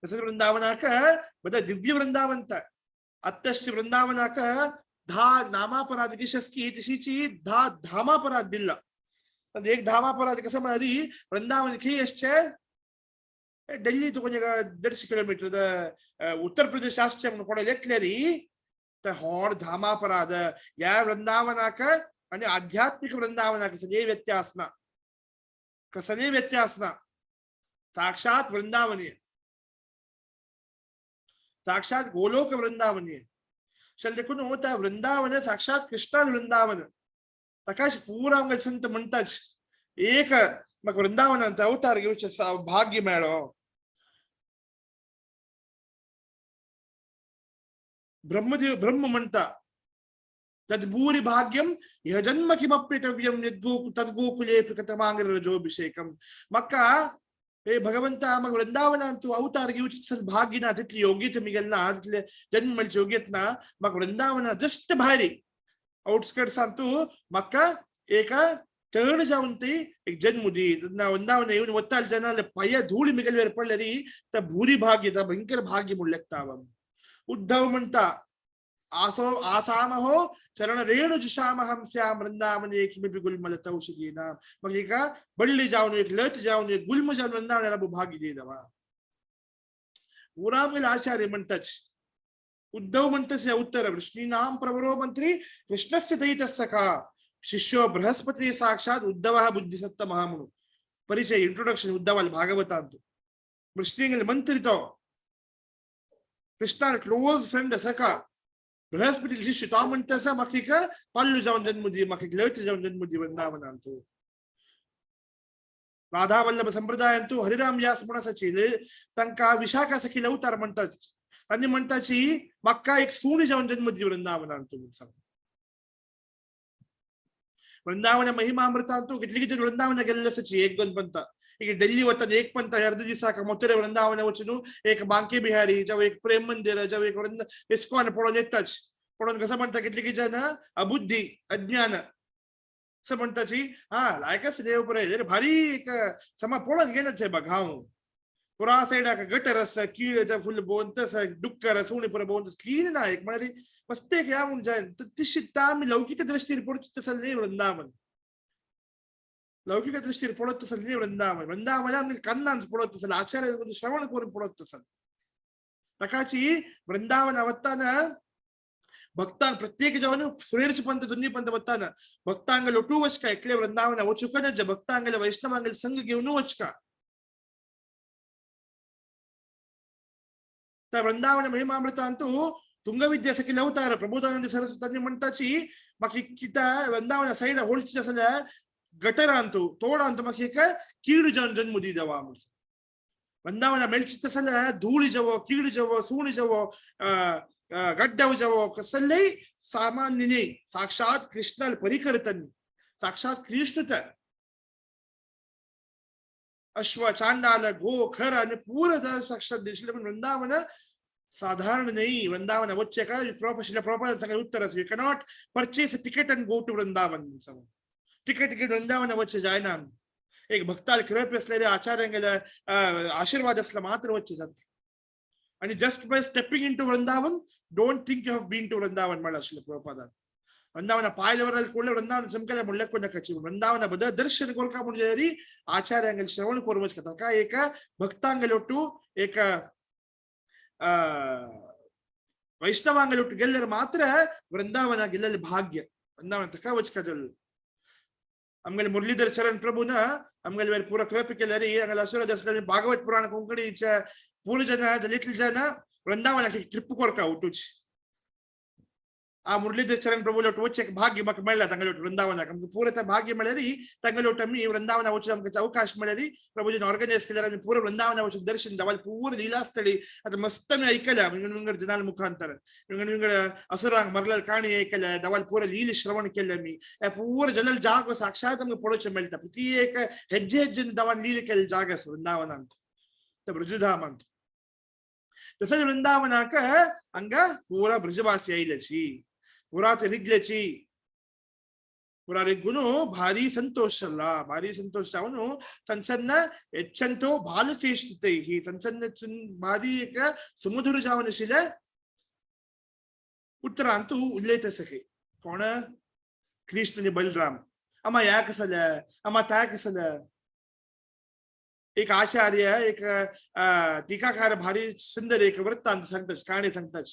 तसं वृंदावनाक बदा दिव्य वृंदावन आत्ताच वृंदावनाक धा नामापराध की तशीची धा धामापराध दिला। एक धामापराध कसं म्हणाली वृंदावन खी असचे दिल्ली तुका 150 किलोमीटर उत्तर प्रदेश आसचे म्हणून कोणा लेखलेली तर होड धामापराध या वृंदावनाक आणि आध्यात्मिक वृंदावनाक सगळे व्यत्यास ना, कसले व्यत्यास ना। साक्षात वृंदावनी, साक्षात गोलोक वृंदावनी चल देखून होता वृंदावन साक्षात कृष्णा वृंदावन ताकाच पुरा आमकां संत म्हणटाच एक म्हाका वृंदावनांत अवतार घेवचें भाग्य मेळ्ळो। ब्रह्मदेव ब्रह्म म्हणटा तद्भूरि भाग्यम ह्य जन्म किमप्यटव्यम तद्गोकुले कथमांग्रजोभिषेकम। म्हाका हे भगवंता म्हाका वृंदावनांत तूं अवतार घेवचें भाग्य ना, तितली योग्यता मिगेल ना, तितले जन्म मेळची योग्यता ना। म्हाका वृंदावना जस्ट भायर आउटस्कर्ट्सान तूं म्हाका एका तण जावन ती एक जन्म दी। तेन्ना वृंदावन येवन वताल जेन्ना पांया धूळ मिगेल वयर पडली री तर भूरी भाग्य ता भयंकर भाग्य म्हूण लेखता हांव। उद्धव म्हणटा आसो आसामहो चरण रेणु जुषामहं स्याम वृंदावने किमपि गुल्मलत औषधीनां। मग एका बळ्ळी जावन एक लत जावन एक गुल्म जावन वृंदावनाला भाग्य दी दवा। पुरा आचार्य म्हणटाच उद्धव म्हणटाच उत्तर वृष्णीनाम प्रवरो मंत्री कृष्णस्य दयितः सखा शिष्यो बृहस्पती साक्षात उद्धवः बुद्धिसत्तमः म्हणून परिचय इंट्रोडक्शन उद्धवाल भागवतांत। वृष्णींगेले मंत्री तो कृष्णा क्लोज फ्रेंड सखा बृहस्पती शिष्य तो म्हणटा म्हाका एक पाल्लू जावन जन्म दी, म्हाका एक लत जावन जन्म दी वृंदावनांत। राधा वल्लभ संप्रदायांतू हरिराम व्यास म्हूण आसाची तांकां विशाखा सखी अवतार म्हणटात आनी म्हणटाची म्हाका एक सूण जावन जन्म दी वृंदावनांत म्हूण सांग। वृंदावन महिमामृतांतू कितली कितली वृंदावन गेल्ले आसाची एक दोन पंथ एक दिल्ली वता एक पंथ अर्ध दिसाक मथुरे वृंदावन वचून एक बांके बिहारी जावं एक प्रेम मंदिर जावं एक वृंद इस्कॉन पळोवन येताच पळोवन कसं म्हणटा कितली कितें जाण अबुद्धी अज्ञान असं म्हणटाची हा लायकच देव पळय भारी एक समा पळोवन गेलेच बघ हांव पुरा सायडाक गटर आसा कीड येता फुल भोंवत आसा डुक्कर सुणी पुरा भोंवत क्लीन ना एक म्हळ्यार मस्त एक ह्या म्हूण जाय तशी आमी लौकीक दृश्टीर पळोवची तसं न्ही वृंदावन, लौकिक दृश्टीर पळोवप तसं न्ही वृंदावन। वृंदावन कन्नान पळोवप तसं आचार्य श्रवण करून पळोवप तसं ताकाची वृंदावन वताना भक्तांक प्रत्येक जावन सुरेरचे पंथ दोन्ही पंथ वताना भक्तांग लोटू वचका एकले वृंदावन वचूक नज भक्तांगले वैष्णवांगले संघ घेवन वचका। त्या वृंदावन महिमामृतांतू तुंगविद्या सखी अवतार प्रबोधानंद सरस्वती म्हणटाची म्हाका कित्या वृंदावन सायड होळची आसल्यार गटरांतू तोडांतू म्हाका एक कीड जावन जन्म दी देवा म्हूण। वृंदावन मेळची आसल्यार धूळ जावो कीड जावो सूण जावो गड्डव जावो कसलेय सामान्य न्ही साक्षात कृष्णाल परिकरतनी साक्षात कृष्ण तर अश्व चांडाल गो खर आणि पूर साक्षात दिसले। पण वृंदावन साधारण नाही। वृंदावन वच्चे का प्रॉपर सगळे उत्तर आसा you cannot purchase ticket and go to Vrindavan. Ticket ticket Vrindavan वच्चे जायना एक भक्ताल कृप असलेले आचार्यांगेले आशीर्वाद असला मात्र वच्चे जाता। आणि just by stepping into Vrindavan don't think you have been to Vrindavan म्हणलं आशिल्लें प्रभुपादान। वृंदावन पाय दवरले ಕೂಡಲೇ वृंदावन चमकेले म्हणल्यार कोणाकाची वृंदावन बद्दल दर्शन करका म्हणजे तरी आचार्यांगेले श्रवण करूंक ताका एक भक्तांगेले ಒಟ್ಟು एक वैष्णवांगेले ಒಟ್ಟು ಗೆಲ್ಲರೆ ಮಾತ್ರ वृंदावन ಗೆಲ್ಲಲಿ ಭಾಗ್ಯ। वृंदावन ತಕ ವಚ್ಕದಲ್ಲ आमगेले मुरलीधर चरण प्रभू ना आमगेले वेर पुरा कृपा केल्यारी हांगा असुर दसले भागवत पुराण कोंकणीच्या पूर जन लिटल जन वृंदावनाक ट्रिप कोरका उठूच. ಆ ಮುರಳೀಧರ್ ಚರಣ್ ಪ್ರಭು ಲೊಟ್ಟು ವಚ್ಚಕ್ಕೆ ಭಾಗ್ಯ ಮಕ್ಕ ಮೇಳ ತಂಗಲೊಟ್ಟು ವೃಂದಾವನಕ್ಕೆ ನಮ್ಗೆ ಪೂರತ ಭಾಗ್ಯ ಮೇಳರಿ ತಂಗಲೊಟ್ಟು ಅಮ್ಮಿ ವೃಂದಾವನ ವಚ್ಚ ನಮ್ಗೆ ಅವಕಾಶ ಮೇಳರಿ ಪ್ರಭುಜಿನ ಆರ್ಗನೈಸ್ ಕೇಳಾರ ಪೂರ ವೃಂದಾವನ ವಚ್ಚ ದರ್ಶನ ದವಲ್ ಪೂರ ಲೀಲಾಸ್ಥಳಿ ಅದು ಮಸ್ತಮೆ ಐಕಲ ವಿಂಗಡ ಜನಾಲ ಮುಖಾಂತರ ವಿಂಗಡ ವಿಂಗಡ ಅಸುರಾಂಗ್ ಮರಲಲ್ ಕಾಣಿ ಐಕಲ ದವಲ್ ಪೂರ ಲೀಲಿ ಶ್ರವಣ ಕೆಲ್ಲಮಿ ಪೂರ ಜನಲ್ ಜಾಗ ಸಾಕ್ಷಾತ್ ನಮ್ಗೆ ಪೊಡಚ ಮೇಳ್ತ ಪ್ರತ್ಯೇಕ ಹೆಜ್ಜೆ ಹೆಜ್ಜೆ ದವನ್ ಲೀಲಿ ಕೆಲ್ ಜಾಗ ವೃಂದಾವನ ಅಂತ ಬ್ರಜಧಾಮ ಅಂತ. तसंच वृंदावनाक ಹಂಗ ಪೂರ ಬ್ರಜವಾಸಿ ಐಲಚಿ ಪೂರಾ रिगल्याची ಪೂರಾ ರಿಗ್ಗುನು ಭಾರಿ ಸಂತೋಷ ಅಲ್ಲ ಭಾರಿ ಸಂತೋಷ. ಅವನು ಸಣ್ಣ ಸಣ್ಣ ಎಚ್ಚಂತೋ ಬಾಲಚೇಷ್ಟಿತೈಹಿ ಸಣ್ಣ ಸಣ್ಣ ಭಾರಿ ಸುಮಧುರ ಜಾವನ ಶಿಲೆ ಉತ್ತರ ಅಂತೂ ಉಲ್ಲೇಖ ಸಖಿ ಕೋಣ ಕೃಷ್ಣನಿ ಬಲರಾಮ್ ಅಮ್ಮ ಯಾಕಸಲ ಅಮ್ಮ ತಾಕಸಲ. एक आचार्य एक टीकाकार भारी सुंदर एक वृत्तांत सांगताच काणी सांगताच.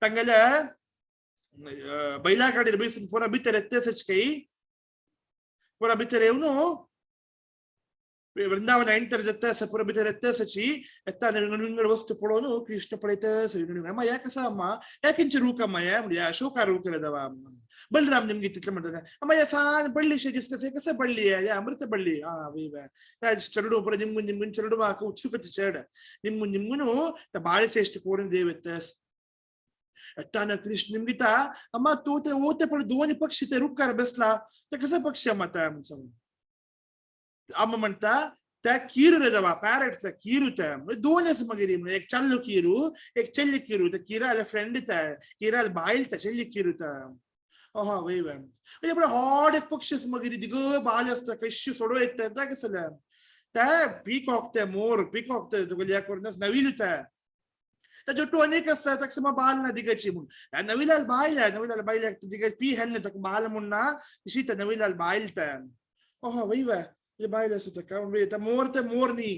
तांगेले बैलागाडीर बसून पुरा भितर येतच काही पुरा भितर येवन वृंदावन ಎಂಟರ್ ಜತ್ತ ಪುರ ಭಿतर ಎತ್ತಸಚಿ ಎತ್ತಾನ ವಿಂಗಡ ವಿಂಗಡ ವಸ್ತು ಪಡೋನು ಕೃಷ್ಣ ಪಡೆತ ಅಮ್ಮ ಯಾಕಸ ಅಮ್ಮ ಯಾಕಿಂಚ ರೂಕಮ್ಮ ಯಾ ಅಶೋಕ ರೂಕಲದವ ಅಮ್ಮ ಬಲರಾಮ್ ನಿಮ್ಗೆ ತಿಟ್ಲ ಮಾಡ್ತಾನೆ ಅಮ್ಮ ಯಾ ಸಾನ್ ಬಳ್ಳಿ ಶೇಜಿಸ್ತದೆ ಕಸ ಬಳ್ಳಿ ಯಾ ಅಮೃತ ಬಳ್ಳಿ ಆ ವೀವ ಚರಡು ಪುರ ನಿಮ್ಗು ನಿಮ್ಗುನ್ ಚರಡು ಮಾಕ ಉತ್ಸುಕತೆ ಚರಡ ನಿಮ್ಗು ನಿಮ್ಗುನು ಬಾಳೆ ಚೇಷ್ಟ ಕೋರಿನ ದೇವತ್ತ ಎತ್ತಾನ ಕೃಷ್ಣ ನಿಮ್ಗಿತ ಅಮ್ಮ ತೋತೆ ಓತೆ ಪಡ ದೋನಿ ಪಕ್ಷಿ ते रुकार बसला ते कसं पक्षी अम्मा त्या अम्मा म्हणता त्या कीरू रे दवा पॅरेट त्या कीरू त्या दोन असं मगेरी एक चाल्लू कीरू एक चेल्ली कीरू त्या किराला फ्रेंड त्या किराला बायल त्या चेल्ली कीरू त्या हा वय वय म्हणजे पण हॉट एक पक्षी असं मगेरी दिग बाल असता कशी सोडव येत त्या कसं त्या पीकॉक त्या मोर पीकॉक त्या तुका करून नवीन त्या त्याच्या अनेक असतात ताका बाल ना दिगाची म्हणून नवीलाल बायल नवीलाल बायल दिग पी हेन्ने ताका बाल म्हण ना तशी त्या नवीलाल बायल त्या ओहो वय वय बायल असं ताका मोर ते मोर न्ही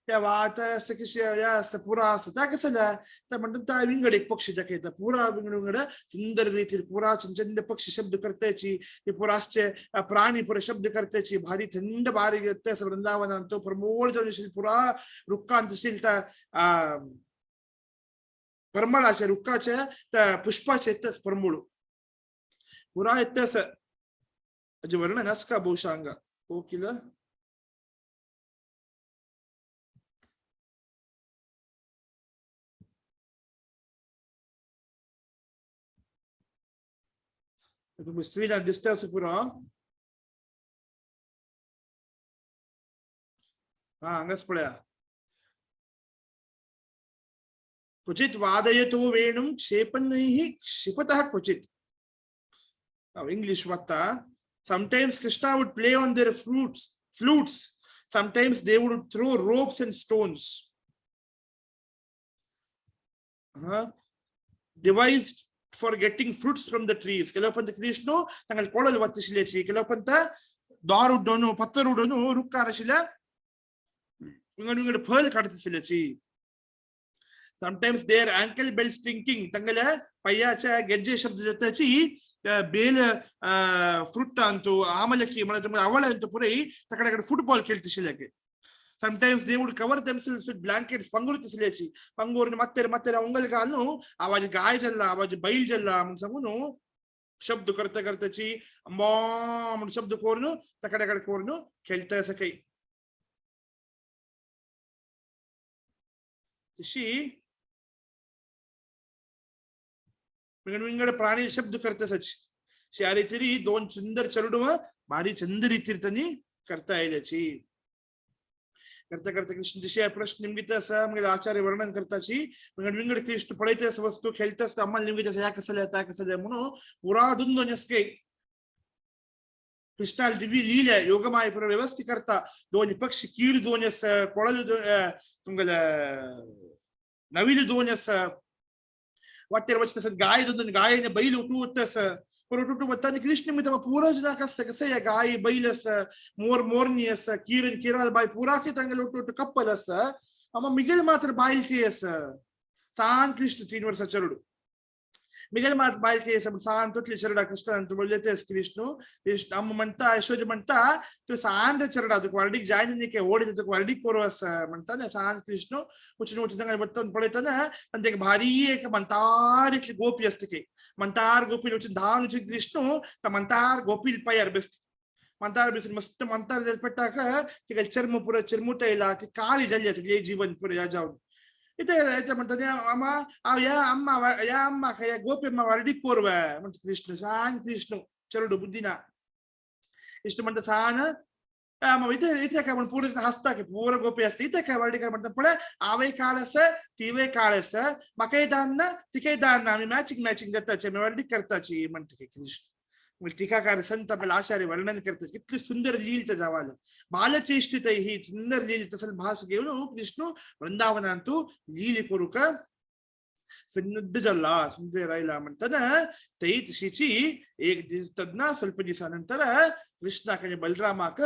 त्या वात असं कशी या असं पुरा असं त्या कसं त्या म्हणतात त्या विंगड एक पक्षी दाखयता येता पुरा विंगड विंगड सुंदर रीतीर पुरा चंद पक्षी शब्द करतायची ते पुरासचे प्राणी पुरा शब्द करतायची भारी थंड बारीक येता वृंदावनांत प्रमोळ जावन पुरा रुक्कांत त्या परमळाचे रुक्काचे त्या पुष्पाचे येतच परमोळ पुरा येतस वर्णन आसका ಬಹುಶಃ ಹಂಗ ಕೋಕಿಲ स्त्रीला दिसता असं पुरा हा हांगाच पळया. क्वचित वादयतो वेणुं क्षेपन्नैः क्षिपतः क्वचित. इंग्लिश वाचता. Sometimes Krishna would play on their flutes. Sometimes they would throw ropes and stones. Devised for getting fruits from the trees. ಕೆಲವೊಂದು ಕೃಷ್ಣ ತಂಗಲ್ ಕೊಳಲು ಒತ್ತಿಸಿಲೇಚಿ ಕೆಲವೊಂತ ದಾರುಡ್ಡೋನು ಪತ್ತರುಡೋನು ರುಕ್ಕಾರಶಿಲ ವಿಂಗಡ ವಿಂಗಡ ಫಲ್ ಕಾಡ್ತಿಸಿಲೇಚಿ. Sometimes their ankle bells thinking ತಂಗಲ ಪಯ್ಯಾಚ ಗೆಜ್ಜೆ ಶಬ್ದ ಜೊತೆಚಿ ಬೇಲ ಫ್ರೂಟ್ ಅಂತು ಆಮಲಕ್ಕಿ ಅವಳ ಅಂತ ಪುರೈ ತಕಡೆ ಕಡೆ ಫುಟ್ಬಾಲ್ ಕೇಳ್ತಿಸಿಲಕ್ಕೆ. Sometimes they would cover themselves with blankets ಪಂಗುರು ತಿಸಿಲೇಚಿ ಪಂಗೂರಿನ ಮತ್ತೆ ಮತ್ತೆ ಅವಂಗಲ್ಗಾನು ಆವಾಜ್ ಗಾಯಜಲ್ಲ ಆವಾಜ್ ಬೈಲ್ಜಲ್ಲ ಮುಂಸಂಗುನು ಶಬ್ದ ಕರ್ತ ಕರ್ತಚಿ ಅಂಬಾ ಶಬ್ದ ಕೋರ್ನು ತಕಡೆ ಕಡೆ ಕೋರ್ನು ಕೇಳ್ತಾ ಸಕೈ. तशी विंगड विंगड प्राणी शब्द करतसच शारी तरी दोन सुंदर चरडुव भारी चंद रीतीर त्यांनी करता येईल. करता करता कृष्ण दिशे प्रश्न निमगित असा मग आचार्य वर्णन करताची विंगड विंगड कृष्ण पळयत वस्तू खेळत असता आम्हाला निमगित असं ह्या कसं त्या कसं म्हणून पुरा दुंदो नेसके कृष्णाला दिव्य लीला योगमाय पुरा व्यवस्थित करता दोन पक्षी कीर दोन अस कोळल तुमगल नवीन दोन अस वाटेर वचत गाय दोन गायने बैल उठू परत उठू वतानी कृष्ण मी पुरा जनाक असं कसं या गाय बैल असं मोर मोरनी असं किरण किराल बाय पुरा के तांगेल उठू उठू कप्पल असं अम्मा मिगेल मात्र बायल ती असं तान कृष्ण 3 वर्षा चरडू मिगेल मात बायल के सान तुटली चरडा कृष्ण बोलले कृष्णू कृष्ण अम्मा म्हणता यशोदे म्हणता तू सान चरडा तुका वर्डीक जाय न्ही ओडी तुका वर्डीक कोरो आसा म्हणटा ना सान कृष्ण उचून उचून बत्तन पळयतना आनी तेका भारी एक मंतार इतली गोपी आसता की मंतार गोपी उचून धांवन उचून कृष्णू त्या मंतार गोपी पायार बेसता मंतार बेसून मस्त मंतार जाल पडटाक तिका चर्म पुरो चिरमुट येयला ती काळी जाल्ली आसा तिगे जीवन पुरो ह्या जावन इथे इथे म्हणटा अम्मा ह्या अम्मा ह्या अम्मा ह्या गोपी अम्मा वर्डीक कोरवे म्हणटा कृष्ण सान कृष्ण चरडू बुद्धी ना इश्ट म्हणटा सान इथे इथे काय म्हण पुरे हसता की पुरो गोपी आसता इथे काय वर्डी काय म्हणटा पळय हांवय काळ आसा तिवय काळ आसा म्हाकाय दान ना तिकाय दान ना आमी मॅचिंग मॅचिंग जाताची आमी वर्डीक करताची म्हणटा की कृष्ण. टीकाकार संत आपल्याला आचार्य वर्णन करतात कितली सुंदर लील जावाल बालचेष्टित ही सुंदर लील तसल भास घेऊन कृष्ण वृंदावनांतू लीली करूक सन्नद्ध जाला सुंदर राहिला म्हणताना तई तशीची एक दिस तज्ञा ಸ್ವಲ್ಪ ದಿವಸ कृष्णाक आणि बलरामाक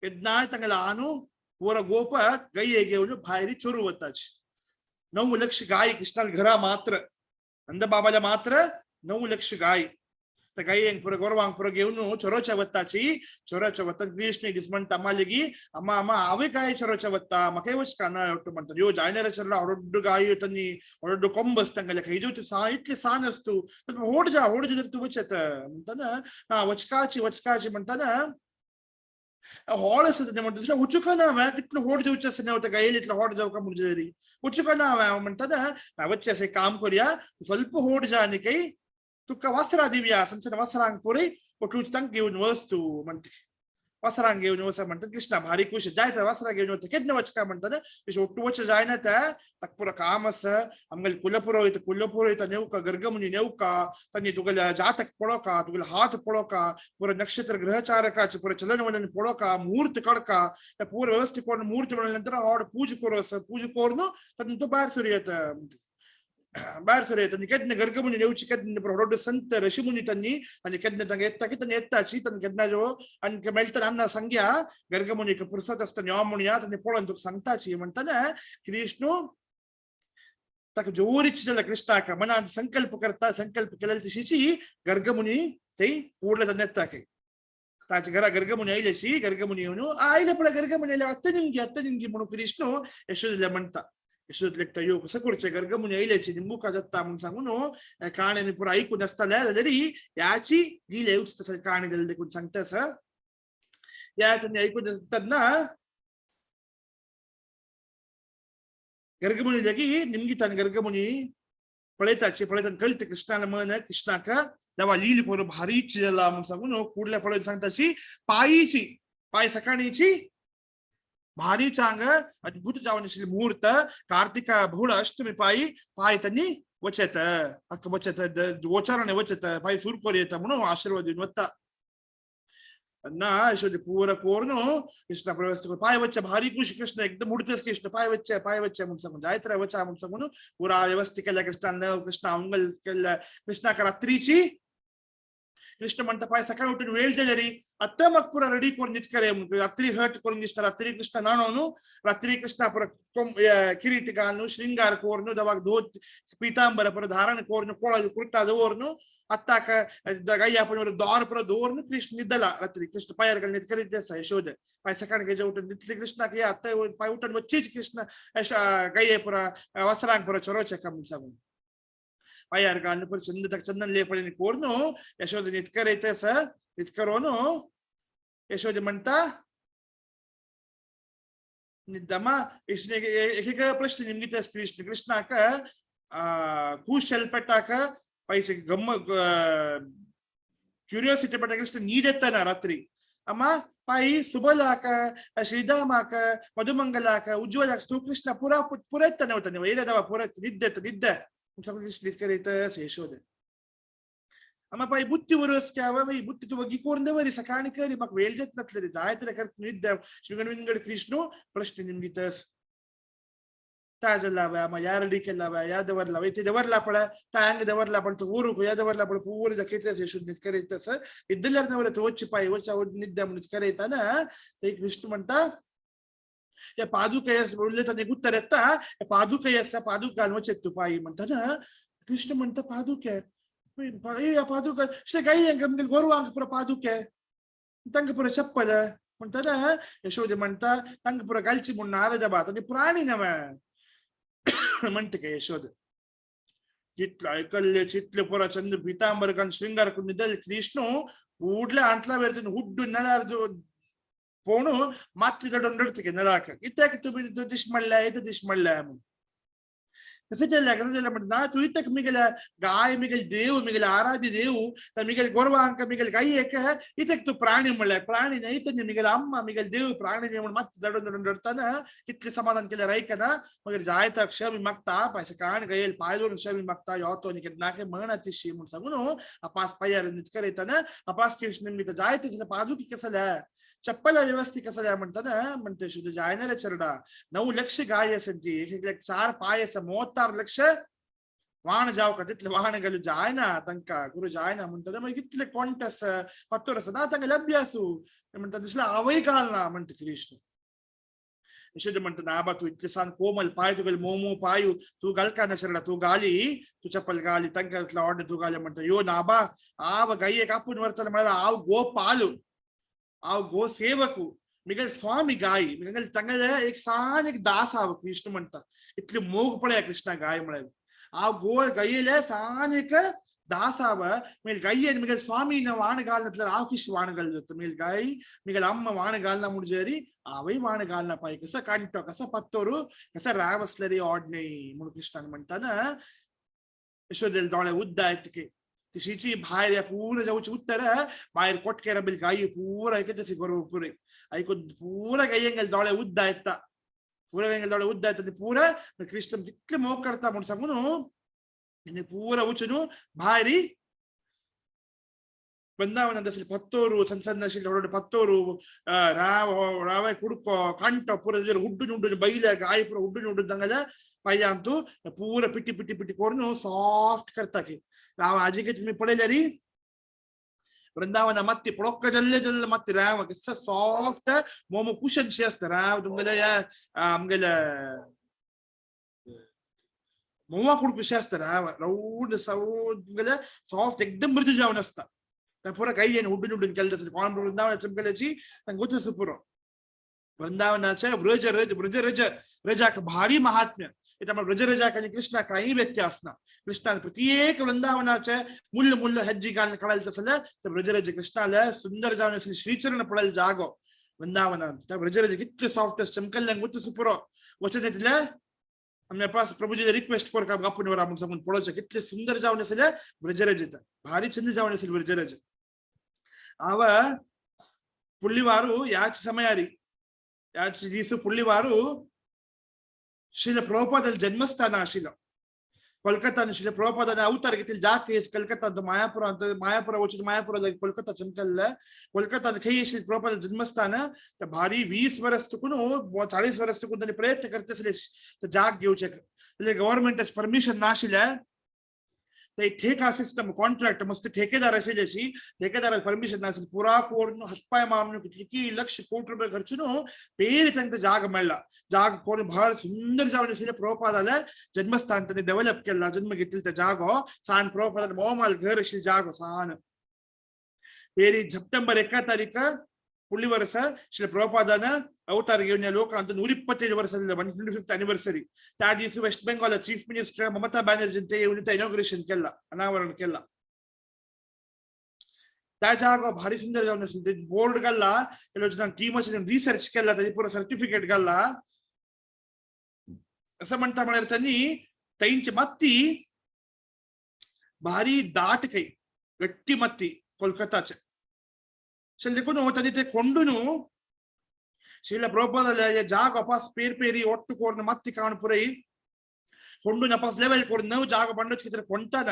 केन्नाय तांगेलो आनू पोरा गोप गाये घेऊन भायर चोरू वताची 9 लक्ष गाय कृष्णाला घरा मात्र नंदबाबाला मात्र 9 लक्ष गाय त्या गायेंक पुरो गोरवांक पुरो घेवन चोरोच्या वताची चोराच्या वतात कृष्ण एक दीस म्हणटा अम्मा अम्मा अम्मा हांवूय गाय चोरोच्या वता म्हाकाय वचका ना म्हणटा यो जायनार चरला ಹೊರಡ್ಡು ಗಾಯ तन्नी ಹೊರಡ್ಡು ಕೊಂಬಸ್ ತಂಗಲೆ खंय सा इतले सान असतू होड जा होड जा तूं वचत म्हणटाना हा वचकाची वचकाची म्हणटाना होळ आसा तें म्हणटा उचुका ना हांवें कितलो होड जावचें आसा न्हय गायेल इतलो होड जावका म्हणजे तरी उचुका ना हांवें म्हणटाना वच्चें अशें काम करुया ಸ್ವಲ್ಪ होड जा न्ही काही तुका वस्त्रां दिवया समजा वस्त्रांक पुरय ಒಟ್ಟು तांकां घेवन वच तूं म्हणटा वस्त्रांक घेवन वच म्हणटा कृष्णा भारी खुश जायत वस्त्रां घेवन वता केन्ना वचका म्हणटा तशें ಒಟ್ಟು वच जायना तें ताका पुरो काम आसा आमगेले कुलपुरोहित कुलपुरोहित नेवका गर्गमुनी नेवका तांणी तुगेले जातक पळोवका तुगेले हात पळोवका पुरो नक्षत्र ग्रहचारकाचे पुरो चलन वलन पळोवका मुहूर्त काडका त्या पुरो व्यवस्थित करून मुहूर्त म्हणल्या नंतर हाड पूजा करू आसा पूजा करून तातूंत भायर सर येता भायर सर येता आनी केन्ना गर्गमुनी नेवची केन्ना व्हड संत ऋषिमुनी त्यांनी आनी केन्ना तांकां येता की तांणी येताची तांकां केन्ना जो आनी मेळटा अन्ना सांगया गर्गमुनीक पुरसत आसता यो म्हणया तांणी पळोवन तुका सांगताची म्हणटाना कृष्णू ताका जोर इच्छा जाल्या कृष्णाक मनान संकल्प करता संकल्प केलेले तशीची गर्गमुनी थंय कूडले तांणी येता ताच्या घरा गर्गमुनी आयल्याशी गर्गमुनी येवन आयले पळय गर्गमुनी आयले आत्तां निमगी आत्तां निमगी म्हणून कृष्णू यशोदेल्या म्हणटा यशोदेलेक यो कसं करचें गर्गमुनी आयल्याची निंबुका जाता म्हणून सांगून काणी पुरो ऐकून आसताले जाल्यार याची लीला येवच तसं काणी जाली देखून सांगता आसा या तांणी ऐकून तेन्ना गर्गमुनी लागी निमगितान गर्गमुनी पळयताची पळयतान कळटा कृष्णाला मन कृष्णाक देवा लील करून भारी इच्छा जाला म्हणून सांगून कुडल्या पळयन सांगताची पायीची पाय सकाळीची भारी चांग अद्भुत जावन आशिल्ली मुहूर्त कार्तिका बहुळ अष्टमी पायी पाय त्यांनी वचत अक्क वचत गोचारणे वचत पाय सुरू करू येता म्हणून आशीर्वाद दिवन वता ना यशोदे पूरा कोरून कृष्ण प्रवेश पाय वच्चा भारी खुशी कृष्ण एकदम उडतेच कृष्ण पाय वच्चा पाय वच्चा म्हणून सांगून जायत रे वच्चा म्हणून सांगून पुरा व्यवस्थित केल्या कृष्णान कृष्ण अंगल केल्या कृष्णाक रात्रीची कृष्ण म्हणता पाय सकाळी उठून वेळ जाली रे आत्ता मग पुरा रेडी करून नित करे रात्री हट करून दिसता रात्री कृष्ण न्हाणोवन रात्री कृष्णा पुरा किरीट घालून शृंगार करून दवाक धोत पीतांबर पुरा धारण करून कोळा कुर्ता दवरून आत्ताक गाय आपण दार पुरा दवरून कृष्ण निद्दला रात्री कृष्ण पायार घालून न्हीद करीत आसा यशोद पाय सकाळी गेजे उठून नितले कृष्णाक या आत्ता पाय उठून वच्चीच कृष्ण गाये पुरा वस्त्रांक पुरा चरोचें का म्हणून सांगून पायार घालून पुरा चंद चंदन लेपणी करून यशोद न्हीद करयत आसा न्हीद करून यशोद म्हणटा निद्दमा एक एक प्रश्न निमगित कृष्ण कृष्णाक खूश पेट्टाक पैसे गम्म क्युरियोसिटी पडटा कृष्ण न्हीद येतना रात्री अम्मा पाई सुबलाक श्रीदामाक मधुमंगलाक उज्ज्वलाक तूं कृष्ण पुरा पुरयतना वता न्ही दवा पुरयत निद्द येता निद्द कृष्ण न्हीद करयत यशोद अम्मा पाई बुत्ती वरस क्या बाई बुत्ती तूं वगी करून दवरी सकाळी करी म्हाका वेळ जात नासले रे जायत रे करत निद्द विंगड विंगड कृष्ण प्रश्न निमगितस ताजला मा यार केला या दवरला ते दवरला पळ तांग दवरला पण तो ಊರು या दवरला पण पूरी ದಕ್ಕೈತೆ ಯಶೋದ್ ನಿತ್ ಕರೆಯುತ್ತ ಸರ್ ಇದ್ದಲ್ಲಾರ ನವರ ತೋಚಿ ಪಾಯಿ ವಚ್ಚ ನಿದ್ದ ನಿತ್ ಕರೆಯುತ್ತಾನ ಕೃಷ್ಣ म्हणता या पादुका बोलले ताणे उत्तर येता पादुका आसा पादुका वचत तूं पाई म्हणटाना कृष्ण म्हणटा पादुके, ए पादुका श्री गायेंक आमगेले गोरवांक पुरो पादुके, तांकां पुरो चप्पल म्हणटा. यशोदे म्हणटा तांकां पुरो घालची म्हूण नारद बा, तांणी प्राणी नवे म्हणटा काय यशोद. तितलो ऐकल्ले चितले पुरा चंद्र पीतांबर घालून शृंगार करून न्हिदले कृष्ण उडल्या आंतला वेळ हुड्डून नळार पोणू माती चडून रडते नळाक, इत्याक तुमी दिश म्हणल्या येत दिश म्हणल्या म्हणून कसं चल्ल्या कसं चल्ल्या म्हणटा ना तूं इत्याक मिगेल्या गाय मिगेल देव मिगेले आराध्य देव मिगेल गोरवांक मिगेल गायेक इत्याक तूं प्राणी म्हणल्यार प्राणी न्हय तन्नी मिगेल अम्मा मिगेल देव प्राणी न्हय म्हणून मात्त दडून दडून रडताना कितले समाधान केल्यार ऐकना. मगीर जायता क्षमी मागता पायस काण गयल पांय दवरून क्षमी मागता यो तो केन्ना म्हण अतिशी म्हूण सांगून अपास पांयार नितकर येताना अपास कृष्ण मी जायते तिच्या पादुकी कसल्या चप्पल व्यवस्थित कसल्या म्हणताना म्हणते शुद्ध जायना रे चरडा 9 लक्ष गाय आसंती, एक एक 4 पाय आसा, 36 लक्ष वाण जावका तितले वाण घालू जायना तांकां गुरू जायना म्हणटा. मागीर कितले कोंट आसा पत्तोर आसा ना तांकां लभ्य आसूं म्हणटा, दिसला आवय घालना म्हणटा कृष्ण. यशोदे म्हणटा ना बा तूं इतले सान कोमल पाय तुगेले मोमो पायू तूं घालका चरडा, तूं घाली तूं चप्पल घाली तांकां इतलो ऑर्डर तूं घाली म्हणटा. यो ना बा आव गायेक आपूण व्हरतले म्हळ्यार हांव गोपालू, हांव गो सेवकू, मिगेल स्वामी गाय मिगेल तांगेले एक सान एक दास हांव कृष्ण म्हणटा. इतली मोग पळया कृष्णा गाय म्हळ्यार हांव गो गायेले सान एक दास हांव, मिगेल गायेन मिगेल स्वामी वाण घालना हांव किश वाण घाल जाता, मिगेल गाय मिगेल अम्मा वाण घालना म्हूण जरी हांवूय वाण घालना पाय कसो कांटो कसो पत्तोरू कसो राव आसले रे ऑडणे म्हूण कृष्णान म्हणटाना यशोदेल दोळे उद्दा येतके तिशीची भायर पूरा जावची उत्तर भायर कोटकेर बिल गाय पूरा ऐकत गोरव पुरे ऐकून पूरा गायेंगेल दोळे उद्दा येता, पूरा गायेंगेल दोळे उद्दा येता पूरा कृष्ण कितले मोग करता म्हूण सांगून पूरा वचून भायरी वृंदावन आसले पत्तोरू सಣ್ಣ ಸಣ್ಣ आशिल्ले व्हड पत्तोरू राव राव कुडको कांटो पूरा हुड्डून हुड्डून बैल गाय पूरा हुड्डून हुड्डून तांगेले पायांतू पूरा पिटी पिटी पिटी करून सॉफ्ट करता की राव आजीके तुमी पळयल्यार वृंदावन मत्ती पळोक्क जल्ले जल्ले मत्ती राव कसं सॉफ्ट मोमो कुशन शे आसता राव तुमगेले आमगेले मोवा कुडकुशे आसता राव रावड सौड तुमगेले सॉफ्ट एकदम मृदू जावन आसता. पुरा गायेन हुड्डून हुड्डून केल्ले आसता कोण वृंदावन तुमगेल्याची तांकां पुरो वृंदावनाचे व्रज रज व्रज रज रजाक भारी महात्म्य. त्यामुळे व्रजरजाक आणि कृष्णा काही व्यत्यास ना. कृष्णान प्रत्येक वृंदावनाचे मुल्ल मुल्ल हेज्जी घालून कळायला तसले तर व्रजरज कृष्णाला सुंदर जावन आसली श्रीचरण पळयले जागो वृंदावनान. त्या व्रजरज कितले सॉफ्ट चमकल्ल्यांक वचू पुरो वचन येतले आमच्या पास प्रभुजी रिक्वेस्ट कर का आपूण वर आपूण सांगून पळोवचें कितले सुंदर जावन आसले व्रजरज भारी छंद जावन आसले व्रजरज. आव पुल्लिवारू याच समयारी याच दीस पुल्लिवारू श्रील प्रभुपाद जन्मस्थान आशिल्लो कोलकाता श्रील प्रभुपादान अवतार घेतले जाके कलकत्ता ಅಂತ मायापुರ ಅಂತ मायापुರ वचून मायापुर कोलकाता चमकल्ले कोलकाता खंय श्री प्रभुपाद जन्मस्थान भारी 20 वर्स चुकून 40 वर्स चुकून त्यांनी प्रयत्न करते आसले जाग घेवचे गव्हर्नमेंट परमिशन नाशिल्लें. ते ठेका सिस्टम कॉन्ट्रॅक्ट मस्त ठेकेदार आशिल्ले अशी ठेकेदाराक परमिशन नाशिल्लें पुरा करून हातपाय मारून कितली लक्ष कोटी रुपये खर्चून पेर तांकां जाग मेळ्ळा. जाग करून भार सुंदर जावन आशिल्लें प्रभुपादाले जन्मस्थान त्यांनी डेव्हलप केला जन्म घेतले त्या जागो सान प्रभुपादाले मोमाल घर आशिल्लें जागो सान. पेरी सप्टेंबर 1 तारीख पुढली वर्ष श्री प्रभुपादान अवतार घेऊन लोकांत 125 वर्ष 125th anniversary त्या दिवशी West Bengal chief minister Mamata Banerjee ते येऊन इनॉग्रेशन केला अनावरण केला. त्या जागो भारी सुंदर जावन आशिल्लें बोर्ड घाल्ला ಕೆಲವು टीम रिसर्च केला ताजे पुरो सर्टिफिकेट घाल्ला. असं म्हणता म्हळ्यार त्यांनी तांची माती भारी दाट काही गट्टी माती कोलकाताचे देखून तांणी ते कोंडून श्रील प्रभुपादाले जाग अपास पेर पेरी ಒಟ್ಟು ಕೋರ್ನ ಮತ್ತಿ ಕಾಣು ಪುರೈ ಕೊಂಡು ಅಪಾಸ್ ಲೆವೆಲ್ ಕೋರ್ ನವು ಜಾಗ ಬಂಡೋಚ್ ಕಿತ್ರ ಕೊಂಟಾನ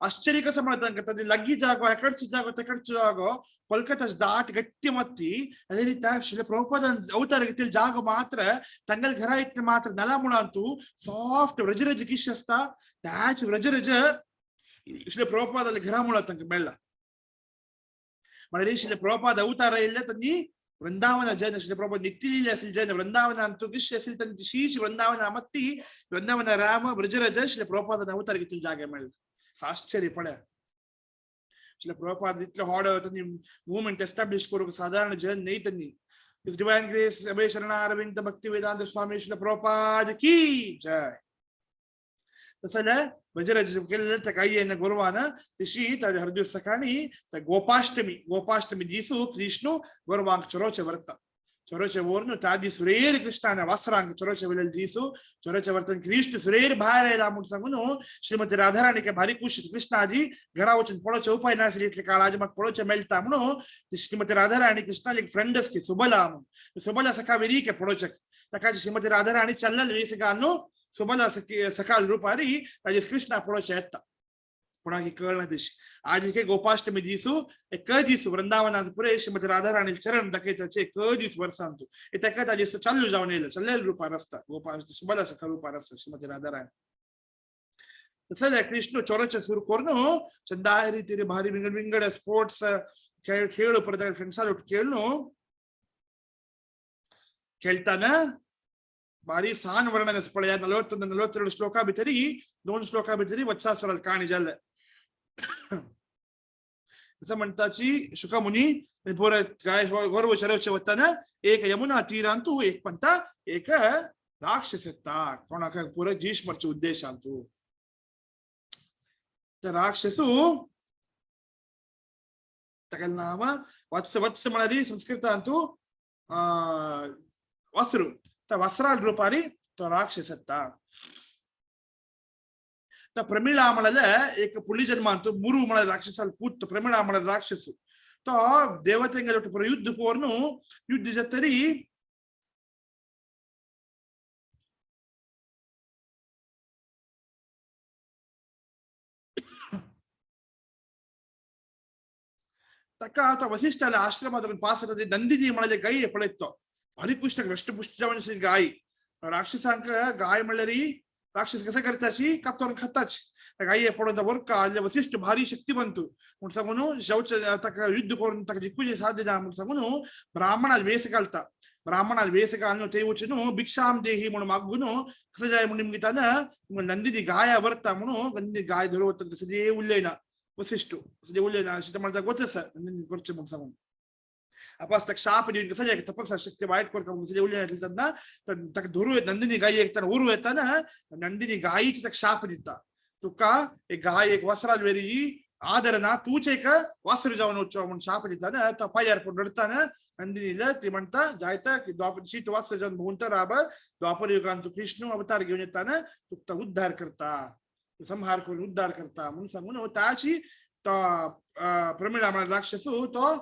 ಆಶ್ಚರ್ಯ ಕಸ ಮಾಡ್ತಂಕ ಲಗ್ಗಿ ಜಾಗೋ ಎಕಡ್ಚಿ ಜಾಗೋ ತೆಕಡ್ಚಿ ಜಾಗೋ ಕೋಲ್ಕತ್ತಾ ದಾಟ್ ಗಟ್ಟಿ ಮತ್ತಿ. ಅದೇ ರೀತಿ ಶ್ರೀಲ ಪ್ರಭುಪಾದ ಅವತಾರ ಜಾಗ ಮಾತ್ರ ತಂಗಲ್ ಘರ ಇತ್ತು ಮಾತ್ರ ನೆಲ ಮುಳ ಅಂತೂ ಸಾಫ್ಟ್ ರಜ ರಜ ಕಿಶ್ ಅಸ್ತಾ ತ್ಯಾಚ್ ರಜ ರಜ ಶ್ರೀಲ ಪ್ರಭುಪಾದಲ್ಲಿ ಘರ ಮುಳ ತನಕ ಬೆಳ್ಳ ಮಳೆ ಶ್ರೀಲ ಪ್ರಭುಪಾದ ಅವತಾರ ಇಲ್ಲ ತನ್ನಿ वृंदावन जन श्री प्रभु नित्यलीला असेल जन वृंदावन तू असेल तर शीच वृंदावन मत्ती वृंदावन राम ब्रजरज श्री प्रभुपाद अवतार घेतली जागे मिळेल. आश्चर्य पड्या श्री प्रभुपाद इतले हॉड त्यांनी मुवमेंट एस्टॅब्लिश करू साधारण जन नाही त्यांनी. His Divine Grace Abhay Sharanaravind Bhakti Vedanta Swami Srila Prabhupada की जय. तसं ब्रजराज केलेलं त्या गाई आहे गोरवान तशी त्या हरदिवस सकाळी त्या गोपाष्टमी गोपाष्टमी दिसू कृष्णू गोरवांक चरोचे वर्ता चरोचे वरून त्या दीस सुरेर कृष्णाने वासरांक चरोचे वेलेले दिसू चरोचे वर्तन कृष्ण सुरेर बाहेर येला म्हणून सांगून श्रीमती राधाराणी काय भारी खुश कृष्णाजी घरा वचून पळोचे उपाय नासले इतले काळ आज म्हाका पळोवचे मेळटा म्हणून श्रीमती राधाराणी कृष्णाली एक फ्रेंड की सुबला म्हणून सुबला सका वेरी के पळोवचे ताका श्रीमती राधाराणी चल्लल वेस घालून सुबला सकाळ रुपारी ताजे कृष्णा पळोवचे येता कोणाक कळना तशी. आज एक गोपाष्टमी दिसू एक दिसू वृंदावनात पुरे श्रीमती राधाराणी चरण दाखयताचे एक दीस वर्सांतू ताका ताजे चालू जावन येयले चल्लेले रुपार आसता गोपाष्टमी सुबला सकाळ रुपार आसता श्रीमती राधाराणी. तसं कृष्ण चोराचे सुरू करून चंदाय रीतीने भारी विंगड विंगड स्पोर्ट्स खेळ खेळ परत फ्रेंड्सा खेळनु खेळताना भारी सान वर्णन पळया 41 42 श्लोका भितरी 2 श्लोका भितरी वत्सासुराल काणी जाल्ले. असं म्हणताची शुकमुनी पोर गाय गोरव चरवचे वताना एक यमुना तीरांतू एक पंता एक राक्षस येता कोणाक पुरो जीश मरचे उद्देशांतू. तर राक्षसू ताका नाव वत्स वत्स म्हणाली संस्कृतांतू वसरू तर वस्त्राल रूपारी तो राक्षस येता. तर प्रमिळा म्हणाले एक पुली जन्मांतू मुरु म्हणाले राक्षसाल पूत प्रमिळा म्हणाले राक्षस तो देवतेंगल पुरो युद्ध करून युद्ध जातरी ताका आता वसिष्ठाला आश्रमात पास नंदीजी म्हणाले गाई पळयत भारी पुष्ट रष्टपुष्ट जावन गाय राक्षसांक गाय म्हणल्यार राक्षस कसं करताची कातोरून खाताच गाई पडून वरका आले वसिष्ठ भारी शक्तिवंत म्हूण सांगून शौच ताका युद्ध करून ताका जिखूचे साध्य ना म्हूण सांगून ब्राह्मणाल वेस घालता ब्राह्मणाल वेस घालून ते वचून भिक्षाम देही म्हणून मागून कसं जाय म्हणून निमगिताना नंदिनी गाया वरता म्हणून नंदिनी गाय धरून वता तसं उलयना वसिष्ठ तसं उलयना अशें म्हणटा गोत आसा नंदिनी करचें म्हणून सांगून अपास ताका शाप दिवन कसं जाय तपसा शक्ती वायट करता म्हणून कसं उलयना तेन्ना ताका धरू नंदिनी गाई एक उरू येताना नंदिनी गायीची ताका शाप दिता तुका एक गाय एक वस्त्राल वेरी आदर ना तूच एक वासरू जावन वचो म्हणून शाप दिताना तो पांयार पडून रडताना नंदिनीला ती म्हणटा जायता की द्वापर शीत वासरू जावन भोंवता राब द्वापर युगान तू कृष्ण अवतार घेवन येताना तुका उद्धार करता संहार करून उद्धार करता म्हणून सांगून ताची तो प्रमिळा म्हळ्यार राक्षसू तो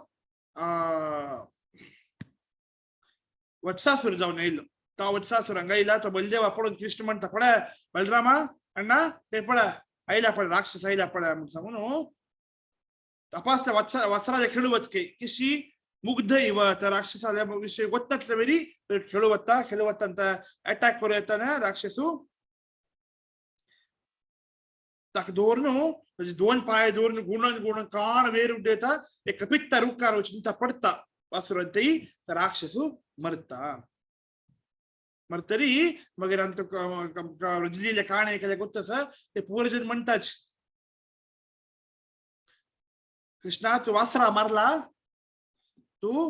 वत्सासूर जावन येयलो. तो वत्सासूर हांगा येयला तो बलदेवा पळोवन कृष्ण म्हणटा पळय बलरामा अण्णा ते पळय आयला पळय राक्षस आयला पळय म्हणून सांगून तपास त्या वस्त्राचे खेळू वचके कशी मुग्ध इव त्या राक्षसाल्या विषय वतनातले वेरी खेळू वता खेळू वता अटॅक करू येताना राक्षसू ताका दवरून ताजे दोन पाय दवरून गुणन गुणन काण वेर उड्डयता एक कपित्ता रुखार वचून ता पडटा वासुरान ती राक्षसू मरता. मरतरी मगीर आमकां रजलीले काणे केले गोत आसा ते पूर्वजन म्हणटाच कृष्णा तू वासरा मारला तू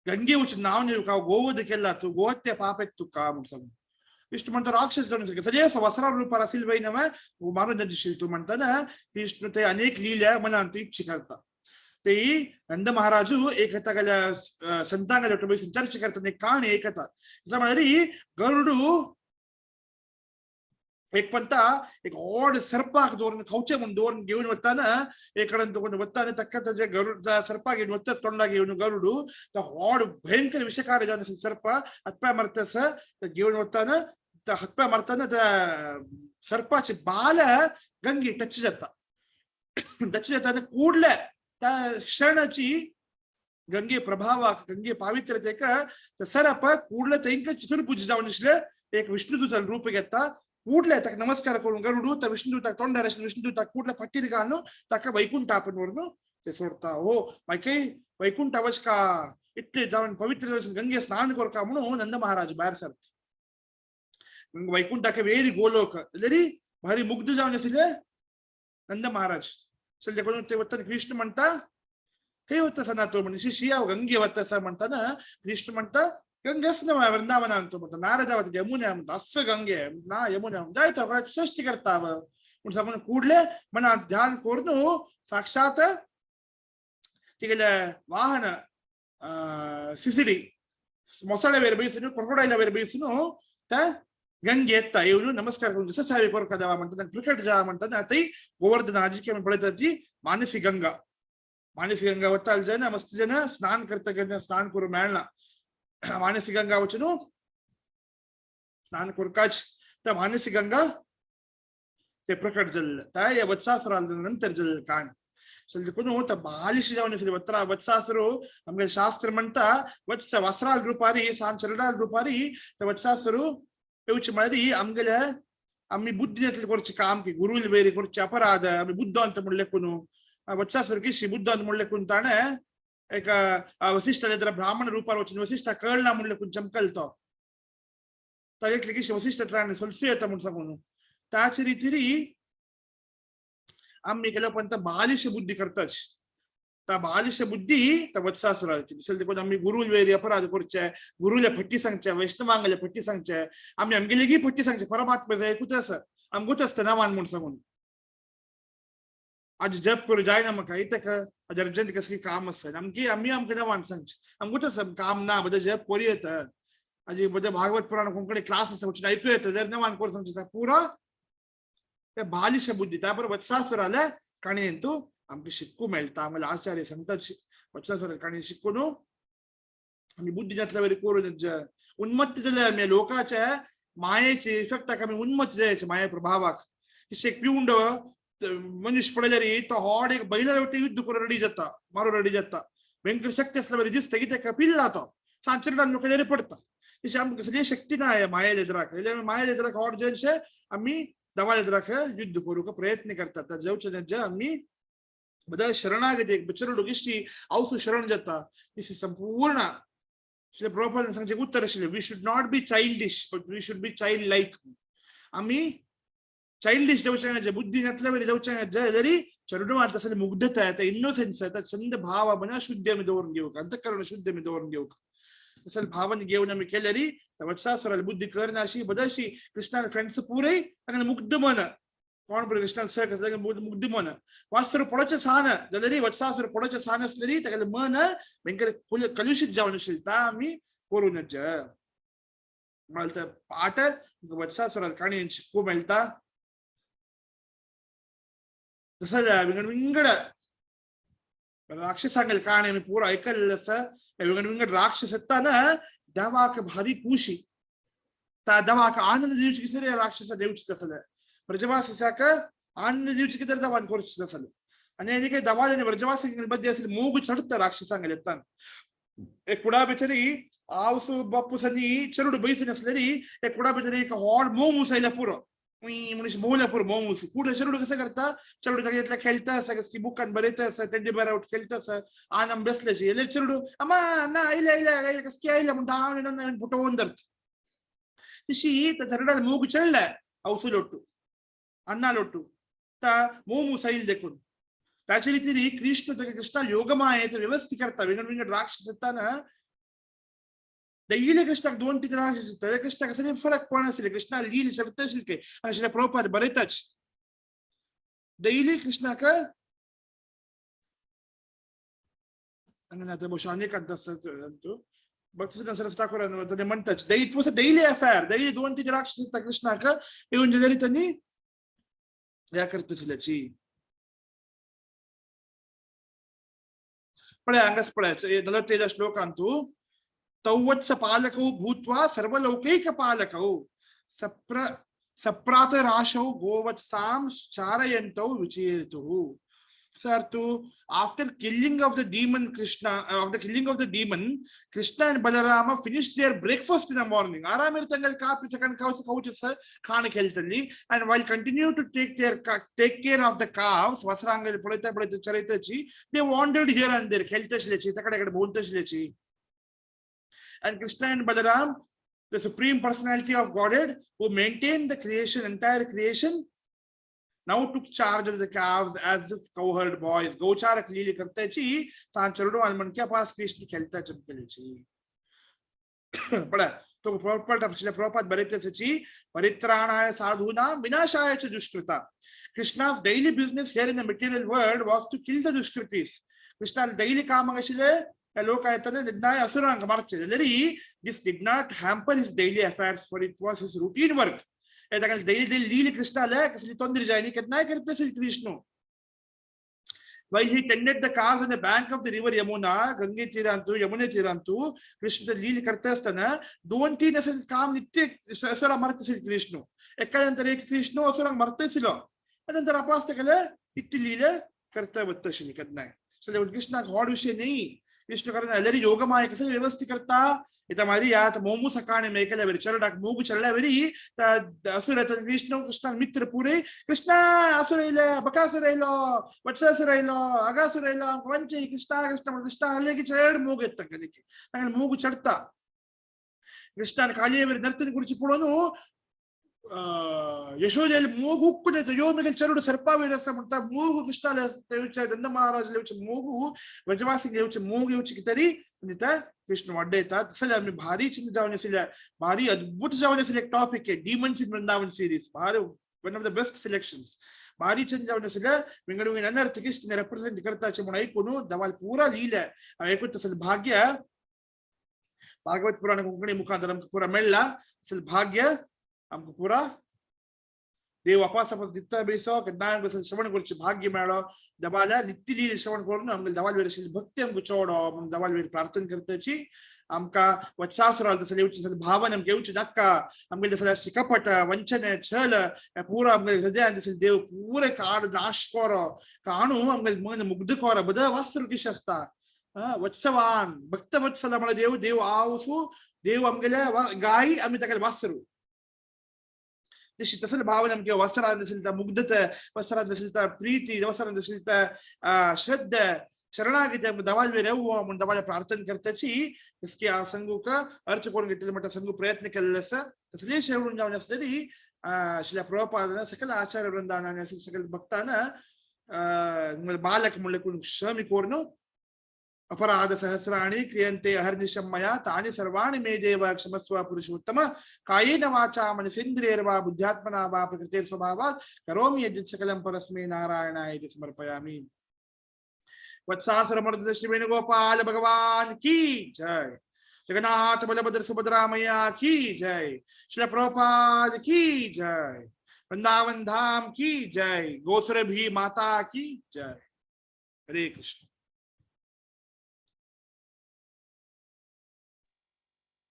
गंगे वचून नांव न्हय गोवध केला तू गोहत्या पाप येत तुका म्हणून सांगून विष्णु म्हणतो राक्षस जाणून सगळे सगळे वस्त्रा रूपार असेल बाई नव्हे मारून दिशील तू म्हणताना विष्णू ते अनेक लीला मनांत इच्छा करता. ते नंद महाराजू एक गेल्या संतांगल्या चर्चा करताना एक काणी एक येता म्हळ्यार गरुडू एक पंता एक व्हड सर्पाक दवरून खावचे म्हणून दवरून घेवन वताना एक कडेन दवरून वताना ताका ताजे गरुड सर्पाक घेवन वता तोंडाक घेवन गरुडू तो व्हड भयंकर विषकारी जावन आसा सर्प हातपाय मारता आसा घेवन वताना त्या हातपाय मारताना त्या सर्पाचे बाल गंगे टच जाता टच जाता आनी कुडले त्या क्षणाची गंगे प्रभावाक गंगे पावित्र्यतेक सरप कुडले तेंका चतुर्भुज जावन आशिल्ले एक विष्णुदूतान रूप घेता ಕೂಡ್ಲೆ ताका नमस्कार करून गरुडू त्या विष्णुदूताक तोंडार आशिल्ल्या विष्णुदूताक कुडले फाटीर घालून ताका वैकुंठा आपण व्हरून ते सोडता. हो मागीर वैकुंठा वचका इतले जावन पवित्र गंगे स्नान करका म्हणून नंद महाराज भायर सरता. वैकुंठाक वेरी गोलोक जरी भारी मुग्ध जावन आशिल्ले नंद महाराज. सगळे कोण ते वतना कृष्ण म्हणता खंय वता ना तो म्हणजे शिया गंगे वता म्हणताना कृष्ण म्हणता गंगेच ना वृंदावनान तो म्हणता नारदा वता यमुना म्हणता असं गंगे ना यमुना जायत सृष्टी करता म्हण सांगून ಕೂಡ್ಲೆ ಮನ ಧ್ಯಾನ ಕೋರ್ನು ಸಾಕ್ಷಾತ್ ತಿಗಲ ವಾಹನ ಸಿಸಿಡಿ ಮೊಸಳೆ ಬೇರೆ ಬಯಸುನು ಕ್ರೊಕೊಡೈಲ ಬೇರೆ ಬಯಸುನು ತ ಗಂಗೆ ಎತ್ತ ಇವನು ನಮಸ್ಕಾರ ಸಾವಿ ಕೊರಕದವ म्हणतात ಕ್ರಿಕೆಟ್ ಜಾ म्हणतात तई गोवर्धन आजिके पळयता मानसी गंगा. मानसी गंगा वता जन मस्त जन स्नान करता स्नान करू मेळना. मानसी गंगा वचनु स्नान करकाच त्या मानसी गंगा ते प्रकट जल त्या वत्सासुर नंतर जल काण देखून बालिश जावन वत्सासुರು ನಮ್ಗೆ ಶಾಸ್ತ್ರ म्हणता वत्स वस्त्राल रुपारी सान चरडाल रुपारी वत्सासुರು येवचे म्हळ्यार आमगेले आमी बुद्धी जातली करचे काम की गुरुल वेरी करचे अपराध आमी बुद्ध ಅಂತ म्हणलेकून वत्सासुर किशी बुद्ध ಅಂತ म्हणलेकून ताणें एक वसिष्ठ ब्राह्मण रूपार वचून वसिष्ठ कळना म्हणलेकून चमकल तो ताणें किशी वसिष्ठ ताणें सोलसू येता म्हूण सांगून त्याच रितीरी आम्ही केलं पण बालिश बुद्धी करताच त्या बालिश बुद्धी त्या वत्सासुराची दिसेल देखून आम्ही गुरुल वेरी अपराध करचे गुरुले फट्टी सांगचे वैष्णवांगले फट्टी सांगचे आम्ही आमगेलेगी फट्टी सांगचे परमात्मा एकूच आसा आमगूच आसता नामान म्हूण सांगून आज जप करू जायना म्हाका इतक आज अर्जंट कसली काम आसा आमकी आमी आमकां नामान सांगचे आमगूच आसा काम ना बरें जप करू येता आज बरें भागवत पुराण कोंकणी क्लास आसा वचून आयकू येता जर नामान करून सांगचे पुरा त्या बालिश बुद्धी त्याबरोबर वत्सासुराले काणयेंतू आमकां शिकू मेळटा. आमगे आचार्य सांगतात वत्सासुरा काणी शिकून आमी बुद्धी जातल्या वेळी करून उन्मत्त जाले आमी लोकाच्या मायेचे इफेक्टाक आमी उन्मत्त जायचे माये प्रभावाक. एक पिवंड मनीस पळयल्यार तो होड एक बैला वटेन युद्ध करून रेडी जाता मारून रेडी जाता भयंकर शक्ती आसल्या बरी दिसता की तेका पिल्ला तो सांचरडान लोक पडटा. तशें आमकां सगळी शक्ती ना माये लेदराक माये लेदराक होड जनशे आमी दवा लेदराक युद्ध करूंक प्रयत्न करतात. जेवचे जे आमी બધા शरणागती एक चरडो किशी आवसू शरण जाता तशी संपूर्ण प्रभुपाद सांगचें उत्तर आशिल्लें we should not be childish but we should be child like. आमी चाइल्डिश जावचें जे बुद्धी नातल्या वरी जावचें जे जरी चरडू तसले मुग्धता येता इनोसन्स येता चंद भाव मना शुद्ध आमी दवरून घेवंक अंतकरण शुद्ध आमी दवरून घेवंक तसले भावन घेवन आमी केल्यारी वत्सासुराली बुद्धी करना अशी बदलशी कृष्णान फ्रेंड्स पुरे तांकां मुग्ध मन कोण बरें कृष्णान सह कसलें मुग्ध मन वासुर पडोचें सान जाल्यार वत्सासुर पडोचें सान आसलेली तागेलें मन भयंकर कलुशीत जावन आशिल्लें ता आमी करूं नज. म्हळ्यार पाठ वत्सासुराल काणी शिकूंक मेळटा. तसं विंगड विंगड राक्षसांगेले काणी आमी पुरो आयकल्लें आसा. विंगड विंगड राक्षस येताना देवाक भारी खुशी त्या देवाक आनंद दिवचे कितें राक्षस देवचे तसले ब्रजवासाक आनंद दिवचे कितें देवान करचे तसले आनी आनी काही दवा आनी ब्रजवासी मध्ये आशिल्ले मोग चडता राक्षसांगेले येतान एक कुडा बिचारी आवसु बाप्पू सनी चरडू बैसून आसलेली एक कुडा बिचारी एक होड मोमूस आयल्या पुरो म्हणून मोवल्या पुरो मोमूस कुडे चरडू कसं करता चरडू जागेतल्या खेळता आसा की बुकान बरयता आसा तेंचे बरें खेळता आसा आन बेसल्याशी येयले चरडू अम्मा ना आयले आयले आयले कसकी आयले म्हण धांवन फुटोवन धरता तशी त्या चरडान मोग चडल्या आवसू लोटू अन्ना लोटू ता मोमूस आयल देखून त्याच्या रीतीने कृष्ण कृष्ण योगमाय व्यवस्थित करता विंगड विंगड राक्षस येताना डेली कृष्णाक दोन तीन राक्षस येतात कृष्णाक कसले फरक पण आसले कृष्णा लील शब्द आशिल्ले अशें प्रभुपाद बरयताच डेली कृष्णाक हांगा ಬಹುಶಃ अनेक भक्ती ठाकूरान ते म्हणटाच it was a daily affair daily दोन तीन राक्षस येता कृष्णाक येवन जाल्यार त्यांनी ह्या करता आशिल्ल्याची पळय हांगाच पळय नलतेजा श्लोकांतू तौवत्स पालकौ भूत्वा सर्वलौकैक पालकौ सप्रातराशौ गोवत्सां चारयन्तौ विचेतुः. Sir, to after killing of the demon Krishna, after killing of the demon, Krishna and Balarama finished their breakfast in the morning. ಆರಾಮ ಇರ್ತಂಗಲ್ ಕಾಪಿ ಸಕನ್ ಕೌಚ ಕೌಚ ಸರ್ ಖಾಣ खेಳ್ತಲ್ಲಿ and while continue to take care of the calves ವಸ್ರಾಂಗ ಪೊಳಿತ ಪೊಳಿತ ಚರೈತಚಿ they wandered here and there खेಳ್ತಶಿಲೆಚಿ ತಕಡೆ ಕಡೆ ಬೋಂತಶಿಲೆಚಿ. And Krishna and Balaram, the Supreme Personality of Godhead, who maintained the creation, entire creation, now took charge of the calves as if cowherd boys. गोचारक लीले करताची तान चरडो आणि मनक्या पास कृष्ण खेळता चमकलेची. पळा तो प्रभुपाद बरयताची परित्राणाय साधूनां विनाशाय च दुष्कृता. Krishna's daily business here in the material world was to kill the dushkritis. Krishna daily काम आशिल्ले त्या लोक येताना निर्णाय असुरांक मारचे. जाल्यार this did not hamper his daily affairs, for it was his routine work. हे ताका डेली डेली लील कृष्णाले कसली तोंदरी जायनी केन्नाय करता आशिल्ले Krishna. While he tended the calves on the bank of the river Yamuna, Gange तीरांतु यमुने तीरांतु Krishna लील करता असताना दोन तीन असे काम नित्य असुरा मारत असेल कृष्ण. एका नंतर एक कृष्ण असुरांक मारत आशिल्लो. नंतर आपास केले इतली लील करता वत्त आशिल्ली केन्नाय. कृष्णाक व्हड विशय न्ही. कृष्ण कारण ಎಲ್ಲರಿ ಯೋಗಮಾಯ कसं व्यवस्थित करता इथं मारी यात मोमू सकाळी मेकल्या वेळी चरडाक मोगू चढल्या वेळी असुर कृष्ण कृष्ण मित्र पुरे कृष्णा असुर येयले बकासूर येयलो वत्सासूर येयलो अगासूर येयलो वंचे कृष्णा कृष्ण कृष्ण आले की चड मोग येता तांकां मोगू चडता. कृष्णान कालिये वेळी नರ್ತन कुडची पळोवन यशोदेल मोगु उक्कुनेच यो मिगेल चरुడు सर्पावेर आसा म्हणटा मोगु कृष्णाले येवचे दंद महाराज येवचे मोगु व्रजवासी येवचे मोग येवचे तरी कृष्ण वाड्डयता. तसले आमी भारी चिंत जावन आशिल्ले भारी अद्भुत जावन आशिल्ले एक टॉपिक आहे डीमन्स इन वृंदावन सिरीज भारी one of the best selections. भारी चंद जावन आशिल्ले विंगड विंगड अनर्थ कृष्ण रेप्रेझेंट करताचे म्हणून ऐकून दवाल पुरा लिहिले ऐकून तसले भाग्य भागवत पुराण कोंकणी मुखांतर आमकां पुरा मेळ्ळा. तसले भाग्य आमकां पुरा देव वापस वापस दिता बेसो केन्नाय आमकां श्रवण करचें भाग्य मेळ्ळो. दबाल्या नित्य लील श्रवण करून आमकां दवाल वेर आशिल्ली भक्ती आमकां चोडो म्हणून दवाल वेर प्रार्थना करताची. आमकां वत्सासुराल तसले येवचे तसले भावन आमकां येवचे नाका. आमगेले तसले आसचे कपट वंचने छल पुरा आमगेले हृदयान तसले देव पुरे काड नाश करो काणू आमगेले मन मुग्ध करो बद वासरू किश आसता. वत्सवान भक्त वत्सल म्हळ्यार देव देव आवसू देव आमगेले गाय आमी ताका वासरू. तशी तसले भावना आमगे वस्त्रान आशिल्ली मुग्धता वस्त्रान आशिल्ली प्रीती वस्त्रान आशिल्ली श्रद्धा शरणागती आमकां दवाल वेर येवो म्हूण दवाल प्रार्थना करताची. तसकी हांव सांगूक अर्थ करून घेतले म्हणटा सांगू प्रयत्न केल्ले आसा. तसले शेवडून जावन आसतली शिल्या प्रभुपादान सकल आचार्य वृंदान सकल भक्तान बालक म्हणले कोण क्षमी कोरून अपराध सहस्राणि क्रियन्ते अहर्निशं मया तानि सर्वाणि मे देव क्षमस्व पुरुषोत्तम कायेन वाचा मनसेन्द्रियैर्वा बुद्ध्यात्मना वा प्रकृतेर् स्वभावात् करोमि यद्यत् सकलं परस्मै नारायणाय इति समर्पयामि. वत्सासुरमर्दन श्री वेणुगोपाल भगवान की जय. जगन्नाथ बलभद्र सुभद्रा मैया की जय. श्री प्रभुपाद की जय. वृंदावन धाम की जय. गोसुरभि माता की जय. हरे कृष्ण.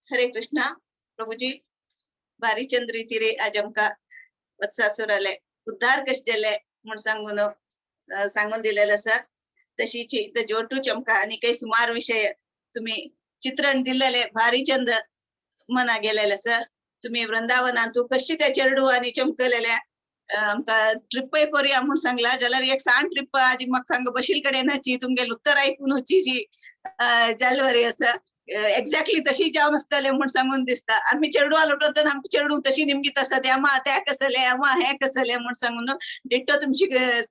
हरे कृष्णा. प्रभुजी भारी चंद्री तिरे आज आमकां वत्सासुराले उद्धार कशें जाले म्हूण सांगून सांगून दिलेले आसा. तशीची जोटूच आमकां आनी काही सुमार विशय तुम्ही चित्रण दिलेले भारी चंद मना गेलेले आसा. तुम्ही वृंदावनांतू कशी त्या चेडू आनी चमकलेले आमकां ट्रिपय करूया म्हूण सांगला जाल्यार एक सान ट्रिप आज म्हाका हांगा बशील कडेन न्हची तुमगेल उत्तर आयकून वची जी जालवरी आसा एक्झॅक्टली तशी जावन आसतले म्हूण सांगून दिसता. आमी चेडवा लोटतना आमकां चेडूं तशी निमगीत आसा ते आमा त्या कसले आमा हें कसले म्हूण सांगून डिट्टो तुमची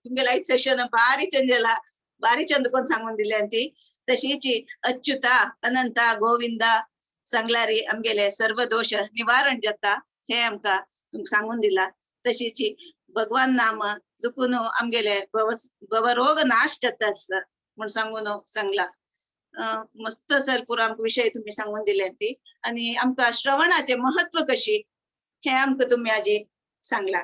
तुमगे लायट सेशन भारी चेंज जाला भारी चंद कोण सांगून दिल्या ती. तशीची अच्युता अनंता गोविंदा सांगलारी आमगेले सर्व दोश निवारण जाता हे आमकां तुमकां सांगून दिला. तशीची भगवान नाम दुखून आमगेले भवरोग नाश जाता म्हूण सांगून सांगला. मस्त सर पुरा आमकां विशय तुम्ही सांगून दिले ती आनी आमकां श्रवणाचे महत्व कशी हे आमकां तुमी आजी सांगला.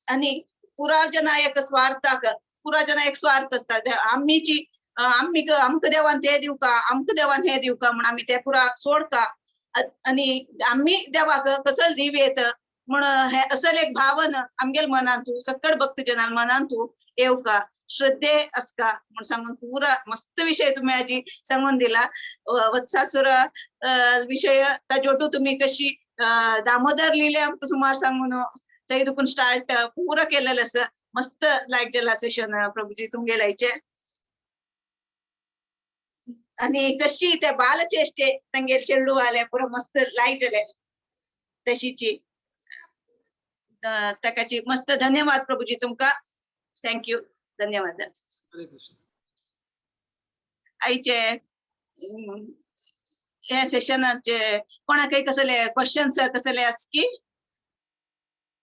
आनी पुरा जना एक स्वार्थाक पुरा जना एक स्वार्थ आसता आमीची आमी आमकां देवान ते दिवका आमकां देवान हे दिवका म्हूण आमी ते पुरा सोडका आनी आमी देवाक कसल दिव येत म्हूण हे असल एक भावन आमगेल मनांतू सकळ भक्त जनां मनांतू येवका श्रद्धे आसका म्हूण सांगून पुरा मस्त विशय तुम्ही आजी सांगून दिला. वत्सासुर विशय ताजोटू तुम्ही कशी दामोदर लिहिले आमकां सुमार सांगून थंय दुखून स्टार्ट पुरा केलेलं आसा. मस्त लायक जाला सेशन प्रभुजी तुमगेल्याचे. आणि कशी ते बालचेष्टे तांगेले चेडू आले पुरो मस्त लायक जाले तशीची. ताकाची मस्त धन्यवाद प्रभुजी तुमका. Thank you, धन्यवाद.
हरे कृष्ण.
आयचे हे सेशनाचे कोणाकय कसले क्वेश्चन्स कसले आस की,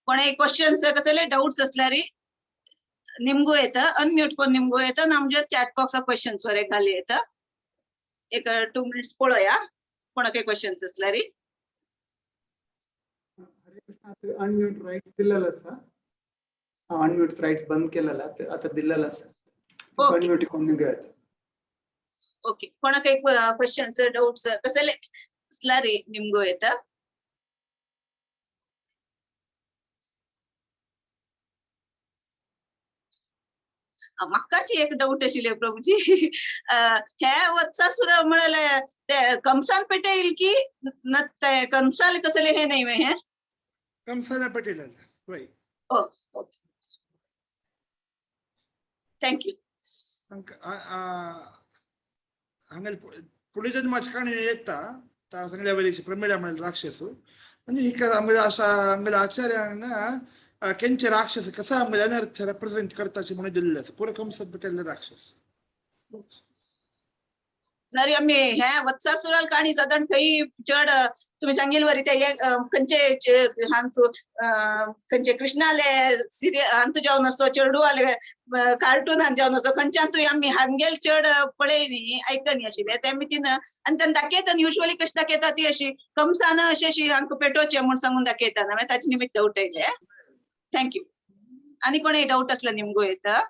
कोणाय क्वेश्चन्स कसले डाउट्स असल्यारी निमगो येता, अनम्यूट करून निमगो येता ना, आमचे चॅट बॉक्स क्वेश्चन्स वर घाली येता. एक 2 मिनिट्स पळोवया कोणाकय क्वेश्चन्स असल्यारी.
हरे कृष्ण. अनम्यूट राईट्स दिलेलं sir. Unmute rights बंद केलेला, ते आता दिलेलं sir.
Okay.
Unmute कोण घेत.
ओके, कोणाकय क्वेश्चन्स डाउट्स कसले असल्यारी निमगो येता. म्हाकाची एक डाऊट आशिल्ले प्रभुजी. हे वत्सासुर म्हळ्यार ते कंसान पेटयल की न, ते कंसाल कसले हे नाही हे?
कंसाला पटेल वय.
Okay, thank you.
हांगा पुढे जन्माची काणी येता ता सांगल्या वेळेची प्रमिळा म्हळ्यार राक्षस आणि हिका आमगे असा आमगेल्या आचार्यांना केंचे राक्षस कसा आमगे अनर्थ रेप्रेझेंट करताचे म्हणून दिल्ले आसा. पुरो कंसात पेटेल्ले राक्षस.
जरी आमी हे वत्सासुराल काणी सादारण खंय चड तुमी सांगिल वरी ते हे, खंयचे हांतू खंयचे कृष्णाले सिरियल हांतू जावन आसो, चेडवाले कार्टूनान जावन आसो, खंयच्यान आमी हांगेल चड पळयनी आयकनी आशिल्ले ते आमी तीन. आनी तेन्ना दाखयता युजली कशी दाखयता ती अशी कंसान अशी अशी हांकां पेटोवचें म्हूण सांगून दाखयता. मागीर ताचे निमित्त डाऊट येयले. Thank you. आनी कोणय डाऊट असला निमगो येता.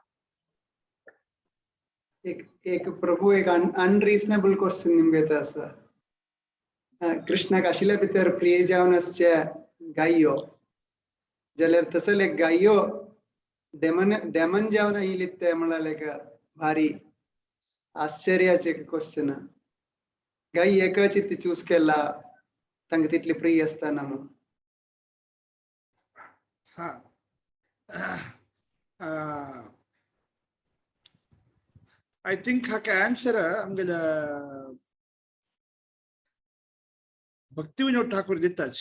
एक एक प्रभू, एक अनरिजनेबल क्वेश्चन निमगे येता आसा. कृष्णाक आशिल्ल्या भितर प्रिय जावन आसच्या गायो जाल्यार तसले गायो डेमन डेमन जावन आयिल्ली ते म्हळ्यार एक भारी आश्चर्याचे क्वेश्चन. गाय एकाची ती चूज केला तांकां तितली प्रिय आसतना म्हणून.
हा, I think हाका आन्सर आमगेल्या भक्ती विनोद ठाकूर दिताच.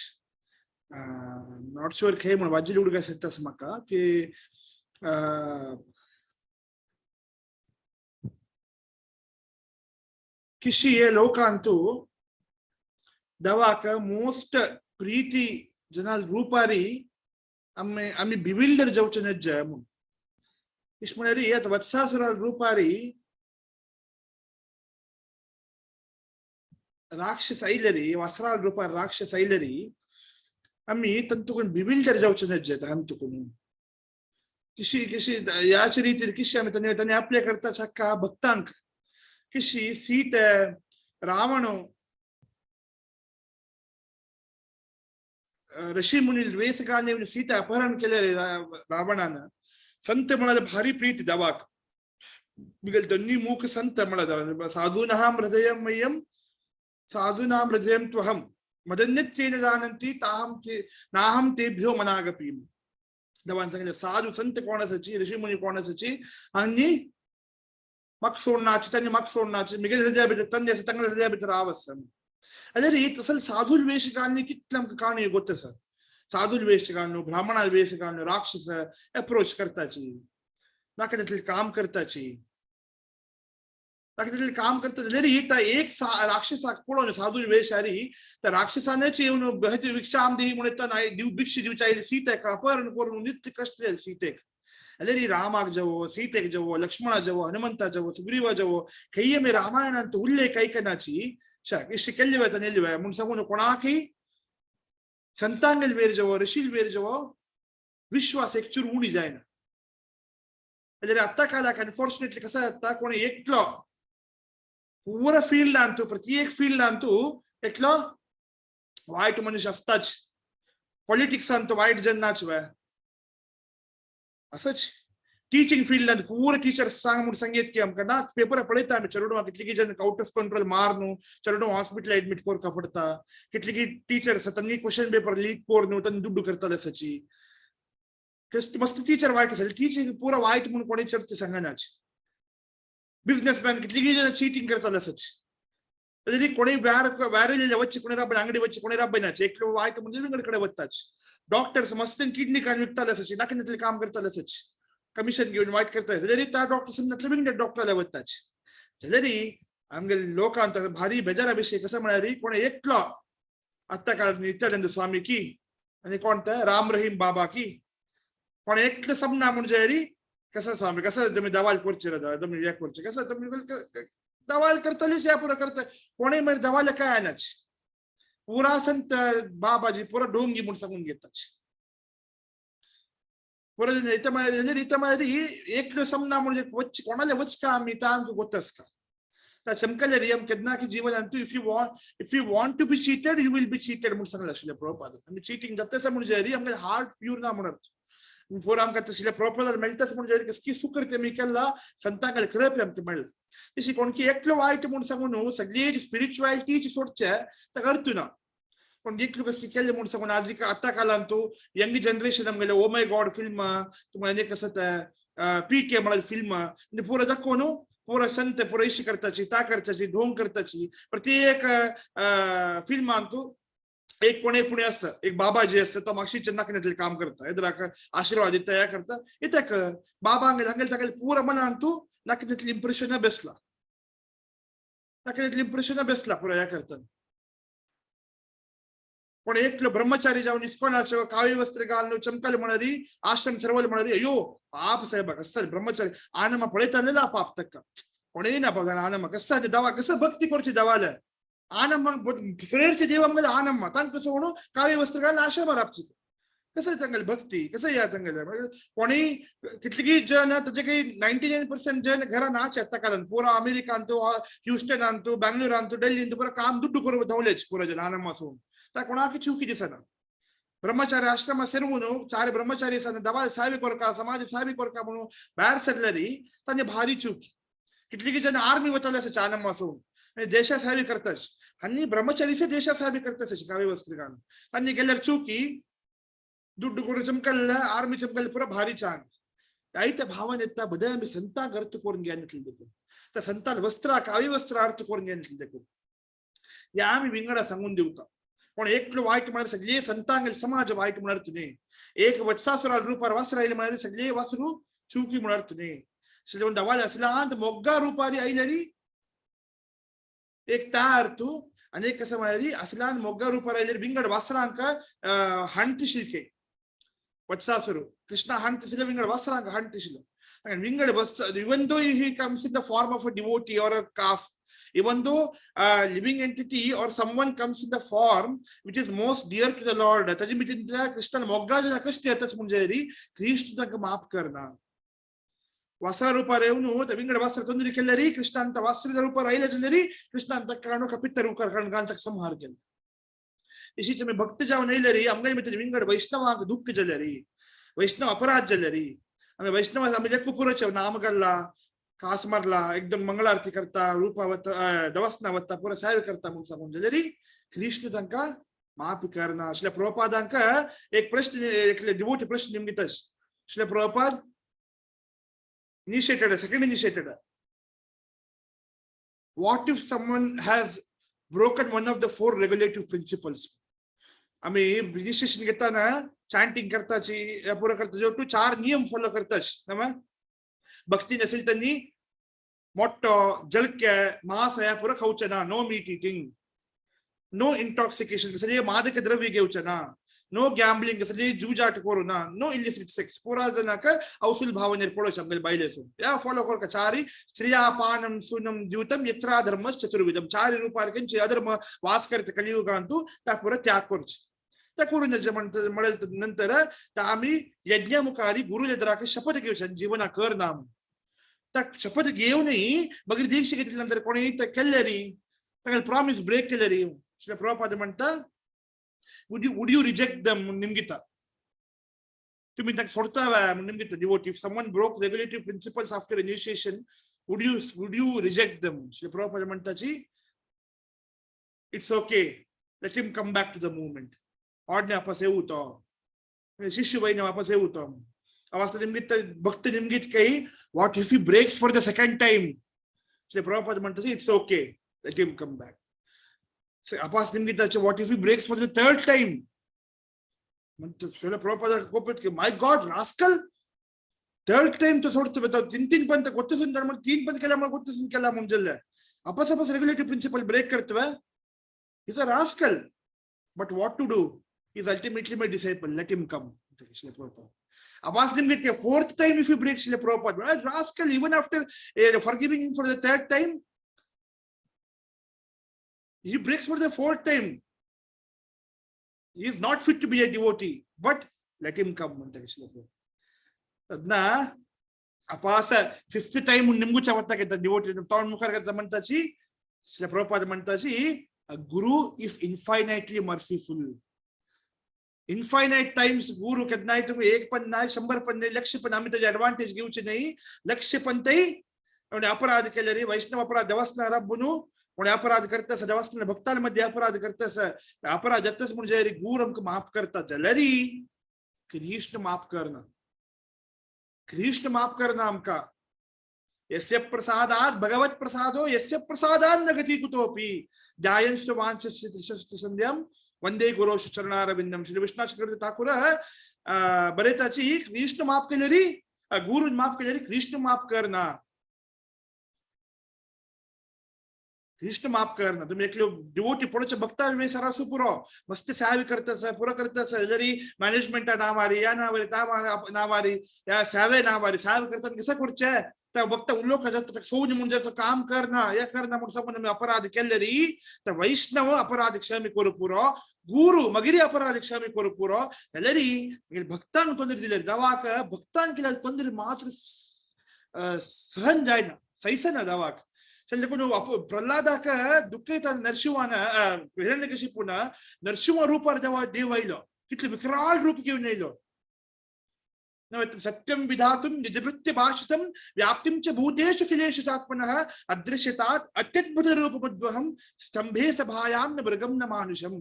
Not sure खंय म्हण वाजिल उडगास येताच म्हाका की किशी हे लोकांतू दवाक मोस्ट प्रीती जनाल रूपारी आम्ही आम्ही बिविल्डर जावचे नज्ज म्हणून. इश म्हळ्यार आतां वत्सासुरा रूपारी राक्षस आयलेरी, वस्त्राल रूपार राक्षस आयलेरी आम्ही तंतुकून बिविल्डर जावचे नज्ज हांतुकून किशी किशी याच रीतीर किशी आमी तांणी तांणी आपले करता चक्का भक्तांक किशी सीत रावण ऋषी मुनी वेसगाने सीता अपहरण केले रावणानं. संत म्हणाले भारी प्रीती दवाक बिगल दोन्ही मूक संत म्हणाले साधूनाम हृदयम मय्यम साधूनाम हृदयम त्वहम मदन्यत्वेन जानंती ताहम ते नाहम तेभ्यो मनागपी. दवान सांगितलं साधू संत कोण असायची, ऋषी मुनी कोण असायची आणि मग सोडणाची त्यांनी मग सोडणाची मिगेल हृदया भितर ತಂದೆ आसा तांगेल्या हृदया भितर राव आसा. ಅದೇ ರೀತಿ ಅಸಲು ಸಾಧು ವೇಷಗಾರನಿ कितले आमकां काणयो गोत आसा. साधू वेशगान ब्राह्मणा वेशगान राक्षस अप्रोच करताची, नाका तितलें काम करताची, नाका तितलें काम करता जाल्यार त्या एक राक्षसाक पळोवन साधू वेशारी त्या राक्षसानच येवन बहती भिक्षाम दी म्हणून नाय दिव भिक्षा दिवच्या आयली सीतेक अपहरण करून नित्य कश्ट जाले सीतेक. जाल्यार रामाक जवो, सीतेक जवो, लक्ष्मणा जवो, हनुमंता जवो, सुग्रीवा जवो, खंय मी रामायणांत उल्लेख ऐकनाची इश्ट केल्ले वता नेल्ले म्हूण सांगून कोणाकय संतांगेल वेर जवो, ऋषील वेर जवो विश्वास एक चूर उणी जायना. जाल्यार आत्तां काळाक अनफॉर्च्युनेटली कसं जाता, कोणी एकलो पुरा फिल्डांत प्रत्येक फिल्डांत एकलो वायट मनीस आसताच. पॉलिटिक्सांत वायट जन नाच वे असंच टीचिंग फिल्डांत पुरा टीचर्स सांग म्हूण सांगेत की आमकां ना पेपर पळयता आमी चेडवां कितली जन आउट ऑफ कंट्रोल मारनू चेडवां हॉस्पिटल एडमीट करका पडटा. कितली टीचर्स तांणी क्वेश्चन पेपर लीक करून तांणी दुड्डू करताले आसाची. मस्त टीचर वायट आसा, टीचिंग पुरा वायट म्हणून कोणी चर्चा सांगनाच. बिझनेसमॅन कितली जण चिटींग करताले आसाची. तरी कोणी व्यार व्यारेले वच्चे, कोणी राबय अंगडी वच्चे, कोणी राबयनाचे. एकलो वायट म्हणजे विंगड कडे वताच. डॉक्टर्स मस्त किडनी काढून विकताले असायचे, नाका काम करताले असायचे, कमिशन घेऊन वाईट करताय. जाल्यार त्या डॉक्टर समजले, विंगड डॉक्टराला वताच. जाल्यार आमगे लोकांत भारी बेजारा विषय कसं म्हळ्यार, कोण एकलो आत्ता काळात नित्यानंद स्वामी की आणि कोण ते राम रहीम बाबा की, कोण एकलो समना म्हणजे कसं स्वामी, कसं तुम्ही दवाल करचे रे, तुम्ही हे करचे कसं, तुम्ही दवाल करतलीच, या पुरा करता. कोणी मागीर दवाल काय आणाच, पुरा संत बाबाजी पुरा डोंगी म्हणून सांगून घेताच पुरा. इथं म्हळ्यार, इथं म्हळ्यार एकलो समना म्हणजे वच कोणाला वच का आम्ही ता आमकां गोतस का त्या चमकले रियम केन्ना की जीवनांतु if you want to be cheated, you will be cheated म्हणून सांगलें आशिल्लें प्रभुपाद. आमी चिटींग जाता म्हणजे आमगे हार्ट प्यूर ना म्हणत पुरा आमकां तशें प्रभुपाद मेळटाच. म्हणजे कसकी सुकृत्य आमी केला, संतांक कृपे आमकां मेळ्ळा. तशी कोणकी एकलो वायट म्हूण सांगून न्हू सगळी स्पिरिच्युअलिटीची सोडचे, ताका अर्थ ना. पण एकलो कसली केले म्हूण सांगून आज आतां कालांतु यंग जनरेशन आमगेले ओ my God film, तुमकां कसं ते पीके म्हळ्यार फिल्म म्हणजे पुरा दाखोवन न्हू पुरा संत पुरा इशी करताची, ता करताची, ढोंग करताची. प्रत्येक फिल्मांतु एक कोणी पुणे असतं, एक बाबाजी असतं, तो मागशीच्या नाकण्यातले काम करता, एदराक आशीर्वाद दिता, हे करता. इत्याक बाबा हांगेले हांगेले तागेले पुरा मनांतु नाकण्यातले इम्प्रेशन बेसला, नाकण्यातले इम्प्रेशन बेसला पुरा ह्या करता. पण एकलो ब्रह्मचारी जावन इस्कॉनाचो कावी वस्त्र घालून चमकले म्हणारी, आश्रम सर्वले म्हणारी, अय्यो पाप साहेबा, कसं ब्रह्मचारी आनमा पळयतालेला पाप तक्का कोणेय ना बघा. आनम्मा कसं दवा, कसं भक्ती करची दवाले आनम्मा, सुरेरचे देव आमगेले आनम्मा, तांकां सोडून कावी वस्त्र घालून आश्रम राबची, कसं तांगेले भक्ती कसं या तांगेले. कोणी कितलीगी जन ताजे काही 99% जन घरा नाच येता, कारण पुरा अमेरिकांतु, ह्युस्टनांतु, बँगलोरांतु, दिल्लींतु पुरा काम दुड्डू करून धांवलेच पुरा जन आनम्मा सोडून. त्या कोणाक चुकी दिसना. ब्रह्मचारी आश्रम सेरवून चार ब्रह्मचारी दवा साहेबी कोरका, समाज साहेबी कोरका म्हणून भायर सरलेली तांचे भारी चूक. कितली जन आर्मी वताले आसा आनम्मा सोडून आणि देशा साहेबी करताच आणि ब्रह्मचारीचे देशा साहेबी करताच काव्य वस्त्र घालून. तांणी गेल्यार चुकी, दुड्डू करून चमकल्ल, आर्मी चमकल्ल, पुरा भारी चांग. आयत्या भावन येता बदे आमी संतांक अर्थ करून घेतले देखून, त्या संतान वस्त्र कावी वस्त्र अर्थ करून घेतले देखून या आमी विंगडा सांगून दिवता. पण एकलो वाईट म्हळ्यार सगळे संतांक समाज वाईट म्हळ्यार न्ही. एक वत्सासुरा रुपार वासर आयले म्हळ्यार सगळे वासरू चुकी म्हळ्यार न्ही. दवाले असलांत मोग्गा रुपारी आयलेरी एक त्या अर्थ आणि एक कसं म्हळ्यार असलान मोग्गा रुपार आयलेरी विंगड वासरांक हांटिशिल्के वत्सासुರು ಕೃಷ್ಣ ಹಾಣ್ತಿಸಿದ, ವಿಂಗಡ ವಸ್ತ್ರಾಂಗ ಹಾಣ್ತಿಸಿಲ್ಲ. ವಿಂಗಡ ವಸ್ತ್ರ, even though he comes in the form of a devotee or a calf, even though a living entity or someone comes in the form which is most dear to the Lord, ताजे भितर कृष्णान मोग्गा कष्ट येताच म्हणजे कृष्ण तांकां माफ करना. वस्त्र ರೂಪಾರ येवन ವಿಂಗಡ ವಸ್ತ್ರ ತೊಂದರೆ केल्यारी कृष्ण ಅಂತ ವಸ್ತ್ರದ ರೂಪಾರ आयले जाल्यारी कृष्ण ಅಂತ ಕಾಣು ಕಪಿತ್ತ ರೂಪಾರ ಕಾಣು संहार केले. तशी तुमी भक्त जावन येयलेरी आमगे भितर विंगड वैष्णवांक दुःख जाल्यारी, वैष्णव अपराध जाल्यारी, आमी वैष्णव आमी जे कुपुराचे नाम गल्ला, कास मारला, एकदम मंगळारती करता, रूपा वता, दवसना वता, पुरा साहेब करता म्हणून सांगून जाल्यारी कृष्ण तांकां माफ करना. श्रील प्रभुपादांक एक प्रश्न, एकले डिवोटी प्रश्न निमगितस. Srila Prabhupada initiated, second initiated. What if someone has broken one of the four regulative principles? आम्ही इनिशिएशन घेताना चॅन्टिंग करताची, पुरा करता, जो तू चार नियम फॉलो करतास ना, भक्ती नसेल त्यांनी मोठो जलके मांस या पुरा खाऊचे ना, नो मीट इटिंग, नो इंटॉक्सिकेशन, सगळे मादक द्रव्य घेवचे ना, नो गॅम्बलिंग, सगळे जुजाट करू ना, नो इलिसिट सेक्स, पुरा जनाक औसूल भावनेर पळोवचे आमगेले बायलेसून या फॉलो करका. चारी स्त्रिया पानम सुनम द्यूतम यत्रा धर्म चतुर्विधम, चारी रूपार कंचे अधर्म वास करते कलियुगांतु, त्या पुरा त्याग करचे. त्या करून म्हणेल नंतर त्या आम्ही यज्ञमुखारी गुरु एदराक शपथ घेवचे जीवना कर ना. त्या शपथ घेऊनही मगीर दीक्षा घेतली नंतर कोणी ते केल्ले री, प्रॉमिस ब्रेक केले री, श्री प्रभुपाद म्हणता, would you reject them? निमगिता तुम्ही ताका सोडता निमगिता. Devotee, if someone broke regulative principles after initiation, would you reject them? Shri Prabhupada म्हणताची, it's okay, let him come back to the movement. ऑडने वापस येऊ तो शिष्य बाईने वापस येऊ तो अवस्था निमगित भक्त निमगित काही. What if he breaks for the second time? Shri Prabhupada म्हणतात, it's okay, let him come back. अपास निमगिताचे what if he breaks for the third time? Prabhupada कोप की my God rascal, third time तो सोडतो. तीन तीन पंत गोत्तसून तीन पंत केल्यामुळे गोत्तसून केला म्हणजे अपास अपास रेग्युलेटरी प्रिन्सिपल ब्रेक करतोय. Is a rascal, but what to do, is ultimately my disciple, let him come. Abbas didn't get fourth time if he breaks Srila Prabhupada. Rascal, even after forgiving him for the third time, he breaks for the fourth time. He is not fit to be a devotee, but let him come. ತದ್ನ ಅಪಾಸ ಫಿಫ್ತ್ ಟೈಮ್ ನಿಮ್ಗೂ ಚವತ್ತಾಗೈತ ಡಿವೋಟಿ ತಗೊಂಡ್ ಮುಖಾರ म्हणताची Srila Prabhupada म्हणताची guru is infinitely merciful. Infinite times guru केन्नाय तुमी एक पण नाही, 100 पण नाही, लक्ष पण आम्ही त्याचे ऍडव्हान्टेज घेऊचे नाही. लक्ष पण तई कोणी अपराध केले रे वैष्णव अपराध देवासनारा बनू कोणी अपराध करतस देवासना भक्तांमध्ये अपराध करतस अपराध जातच म्हणजे गुरु आमकां माफ करता जाल्यारी कृष्ण माफ करना, कृष्ण माफ करना आमकां. यस्य प्रसादात् भगवत प्रसादो यस्य प्रसादान् न गति कुतोपि ध्यायंस्तु वांछस्य त्रिशस्ति संध्यं वंदे गुरो चरणारविंदम. श्री विश्वनाथ चक्रवर्ती ठाकूर बरेताची कृष्ण माफ केलेली, गुरु माफ केलेली, कृष्ण माफ करना, कृष्ण माफ करना. तुम्ही एकले डिवोटी पुढच्या भक्ता मी सरासू पुरो मस्त सेवे करतास पुरो करतास जरी मॅनेजमेंटा नावारी या नावारी त्या नावारी या सेवे नावारी सेवे करताना कसं करचे त्या भक्त उल्लेख सोज म्हणजे काम करना हे करना म्हणून समज आमी अपराध केले री तर वैष्णव अपराध क्षमे करू पुरो, गुरु मगिरी अपराध क्षमे करू पुरो जाल्यारी मागीर भक्तांक तोंदरी दिले देवाक भक्तांक केल्यार तोंदरी मात्र सहन जायना, सैसना देवाक. देखून प्रल्हादाक दुःख नरसिंहान हिरण्यकशिपून नरसिंह रूपार देवा देव आयलो, कितले विकराल रूप घेवन येयलो. सत्यम विधातुं निजवृत्ति भाषितं व्याप्तिं च भूतेषु किलेषु चात्मनः अदृश्यतात् अत्यद्भुत रूपमुद्वहं स्तंभे सभायां न मृगं न मानुषं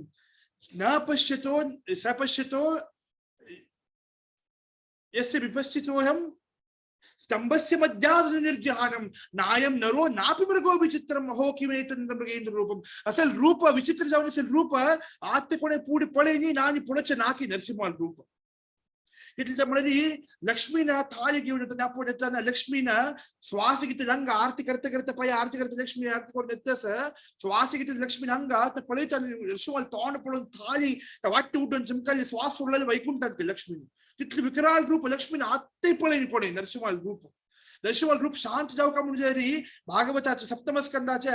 न पश्यतो स पश्यतो यस्य विपश्चितोऽहं स्तंभस्य मध्याद् निर्जहानं नायं नरो नापि मृगो विचित्रं अहो किमेतन्न मृगेन्द्र रूपम. असल रूप विचित्र जावन असेल रूप आत्ते कोणे पुढे पळेनी ना आणि पुढचे नाकी नरसिंह रूप. इतले म्हणाली लक्ष्मीनं थाळी घेऊन येताना आपण येताना लक्ष्मीनं श्वास घेतले अंग आरती करता करता पाय आरती करता लक्ष्मी आरती करून येतस श्वास घेतले लक्ष्मीन अंग तर पळयता नरसिंहाला तोंड पळून थाळी वाट्टी उठून चिमकाली श्वास सोडलेले वैकुंठात लक्ष्मी. तितले विकराल रूप लक्ष्मीन आत्ते पळयनी कोणे नरसिंहाल रूप. नरसिंहाल रूप शांत जावं का म्हणजे री भागवताचे सप्तम स्कंदाचे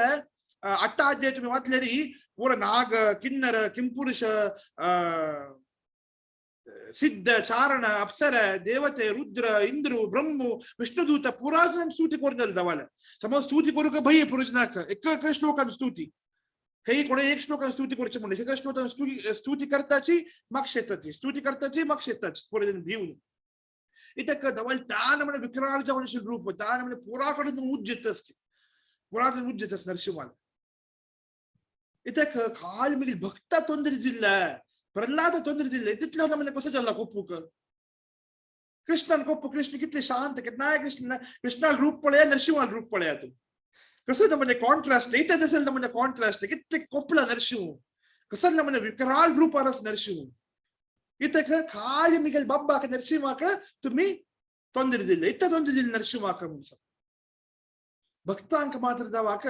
8 अध्याय तुम्ही वाचले री पुरा नाग किन्नर किंपुरुष सिद्ध चारण अप्सर देवते रुद्र इंद्र ब्रह्म विष्णुदूत पुराजन स्तुती करून दवाला. समज स्तुती करू का भय पुरुषनाक एक एक श्लोकान स्तुती काही कोणी एक श्लोकान स्तुती करूची म्हणजे एक श्लोकान स्तुती स्तुती करताची मग शेताची स्तुती करताची मग शेताची पुरे भिवून इतक दवाल तान म्हणजे विकराल जाऊन रूप तान म्हणजे पुराकडून उज्जित असते पुराकडून उज्जित असते नरसिंहाला. इतक खाल मिळेल भक्ता तोंदरी दिला प्रल्हाद ತೊಂದರೆ दिले तितले म्हणजे कसं झाला कोपूक कृष्णान कोप कृष्ण कितले शांत कितना कृष्ण कृष्णाल रूप पळया नरसिंहाल रूप पळया तूं कसं म्हणजे कॉन्ट्रास्ट इथे असेल ना म्हणजे कॉन्ट्रास्ट कितले कोपला नरसिंह कसं ना म्हणजे विकराल रूप आरस नरसिंह. इथे खाली मिगेल बाब्बाक नरसिंहाक तुम्ही ತೊಂದರೆ दिले इथे ತೊಂದರೆ दिले नरसिंहाक म्हणून भक्तांक मात्र दवाक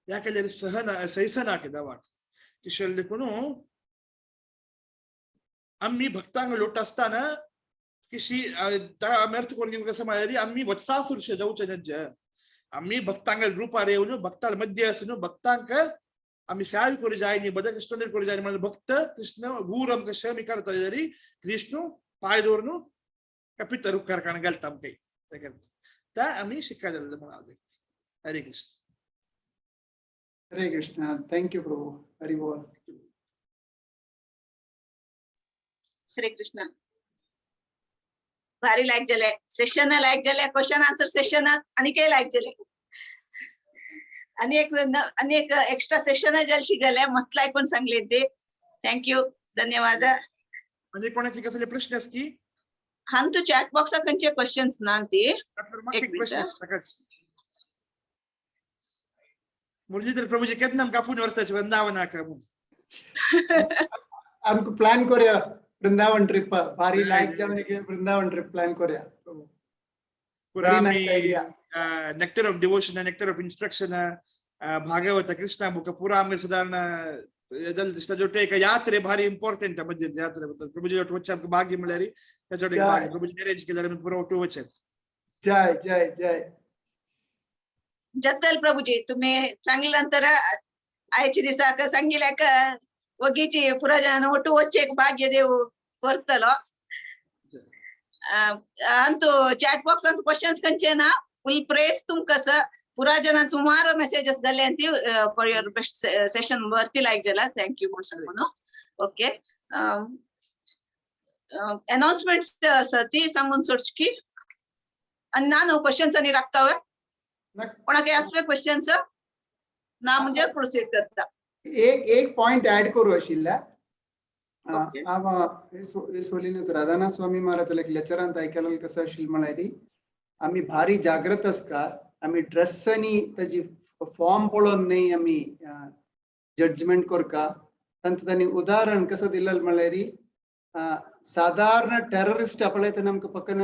याकडे सहन सैसनाक दवाक तिशल देखून आम्ही भक्तांग लोट असताना की शी अर्थ करून कसं म्हणाली आम्ही वत्सासुर जाऊचे नज्ज आम्ही भक्तांग रूपार येऊन भक्ताल मध्य असून भक्तांक आम्ही सेवे करू जाय न्ही बद कृष्ण करू जाय म्हणजे भक्त कृष्ण गुरु आमकां क्षमी करता जाल्यार कृष्ण पांय दवरून पितर उपकार काण घालता आमकां त्या आम्ही शिक्का जाल्ले म्हणून. हरे कृष्ण.
हरे कृष्ण. Thank you प्रभु. हरी बोल.
हरे कृष्ण. भारी लायक जाले सेशन लायक जाले क्वेश्चन आन्सर सेशन आणि काही लायक जाले आणि एक एक्स्ट्रा सेशन जाले जाले मस्त लायक पण सांगले ते. Thank you, धन्यवाद.
आणि कोणाचे कसले प्रश्न असती
हान तू चॅट बॉक्स खंयचे क्वेश्चन्स ना ती
एक प्रश्न. मुरलीधर प्रभूजी केन्ना आमकां आपोवन व्हरता वृंदावनाक म्हूण.
आमकां प्लॅन करूया वृंदावन ट्रिप, भारी
हय,
लायक
हय.
जावन एक वृंदावन ट्रिप प्लॅन करूया.
पुरा
व्हेरी
आमी
nice idea.
Nectar of devotion, nectar of instruction, Bhagavata, Krishna book पुरा आमगे सादारण ताजोटे एक यात्रे भारी इम्पॉर्टंट मध्ये यात्रे प्रभूजी वच्चे आमकां भाग्य म्हळ्यार ताजोटे एक
जय.
भाग्य प्रभूजी अरेंज केल्यार आमी पुरा ಒಟ್ಟು वचत.
जय जय जय.
जत्तल प्रभुजी, तुम्ही सांगले नंतर आयचे दिसाक सांगिल्याक वगीची पुरा जन ಒಟ್ಟು वच्चे भाग्य देव करतलो. अंतू चॅट बॉक्स अंत क्वेश्चन्स खंयचे ना, फुल प्रेस तुमकां सर. पुरा जनान सुमार मेसेजेस घाल्ले ती फॉर your best session वरती लायक जाला, thank you म्हणून सांगून. ओके, अनाउन्समेंट्स आसा ती सांगून सोडची की आनी ना न्हू क्वेश्चन्स आनी राखता. कोणाक आसवे क्वेश्चन्स ना म्हणजे प्रोसीड करता.
एक एक पॉइंट ऍड करू आशिल्ल्या.
Okay.
हांव सोलिनस राधानाथ स्वामी महाराज एक लेक्चरांत आयकलें, कसं आशिल्लें म्हळ्यार आमी भारी जागृत आसका, आमी ड्रेस आनी ताजी फॉर्म पळोवन न्ही आमी जजमेंट करका. तांचो तांणी उदाहरण कसं दिलें म्हळ्यार सादारण टेररिस्ट पळय तेन्ना आमकां पक्कन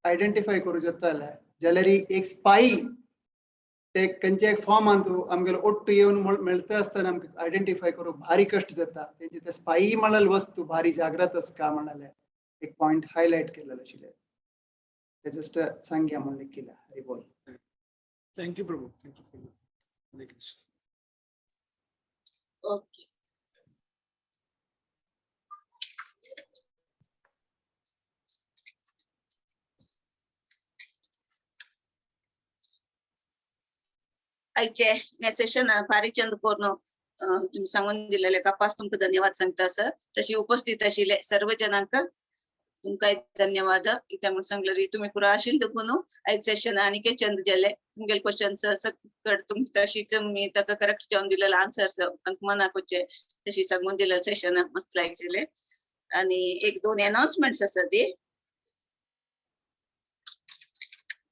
आयडेंटिफाय करूं जाताले, जाल्यार एक स्पाई ते खंयच्या एक फॉर्मान आमगेलो ಒಟ್ಟು येवन मेळता आसतना आमकां आयडेंटिफाय करूंक भारी कश्ट जाता. तेंचे ते स्पाई म्हळ्यार वस्तू भारी जागृत आसका म्हणाले एक पॉइंट हायलायट केलेलो आशिल्लें. ते जस्ट सांगया म्हणून केला. हरी बोल.
Thank you Prabhu, thank you Prabhu. Hare Krishna.
Okay. आयचे हे सेशन भारी चंद करून तुम्ही सांगून दिलेले कापास तुमकां धन्यवाद सांगता सर. तशी उपस्थित आशिल्ले सर्व जनांक तुमकां धन्यवाद. कित्याक म्हणून सांगलें, तुमी पुरा आशिल्ले देखून आयज सेशन आनीकय चंद जाले. तुमगेले क्वेश्चन्स सकट तुम तशीच तुमी ताका करेक्ट जावन दिलेले आन्सर्स मनाक वच्चे तशी सांगून दिलेले सेशन मस्त लायक जाले. आणि एक दोन अनाउन्समेंट्स आसा ती.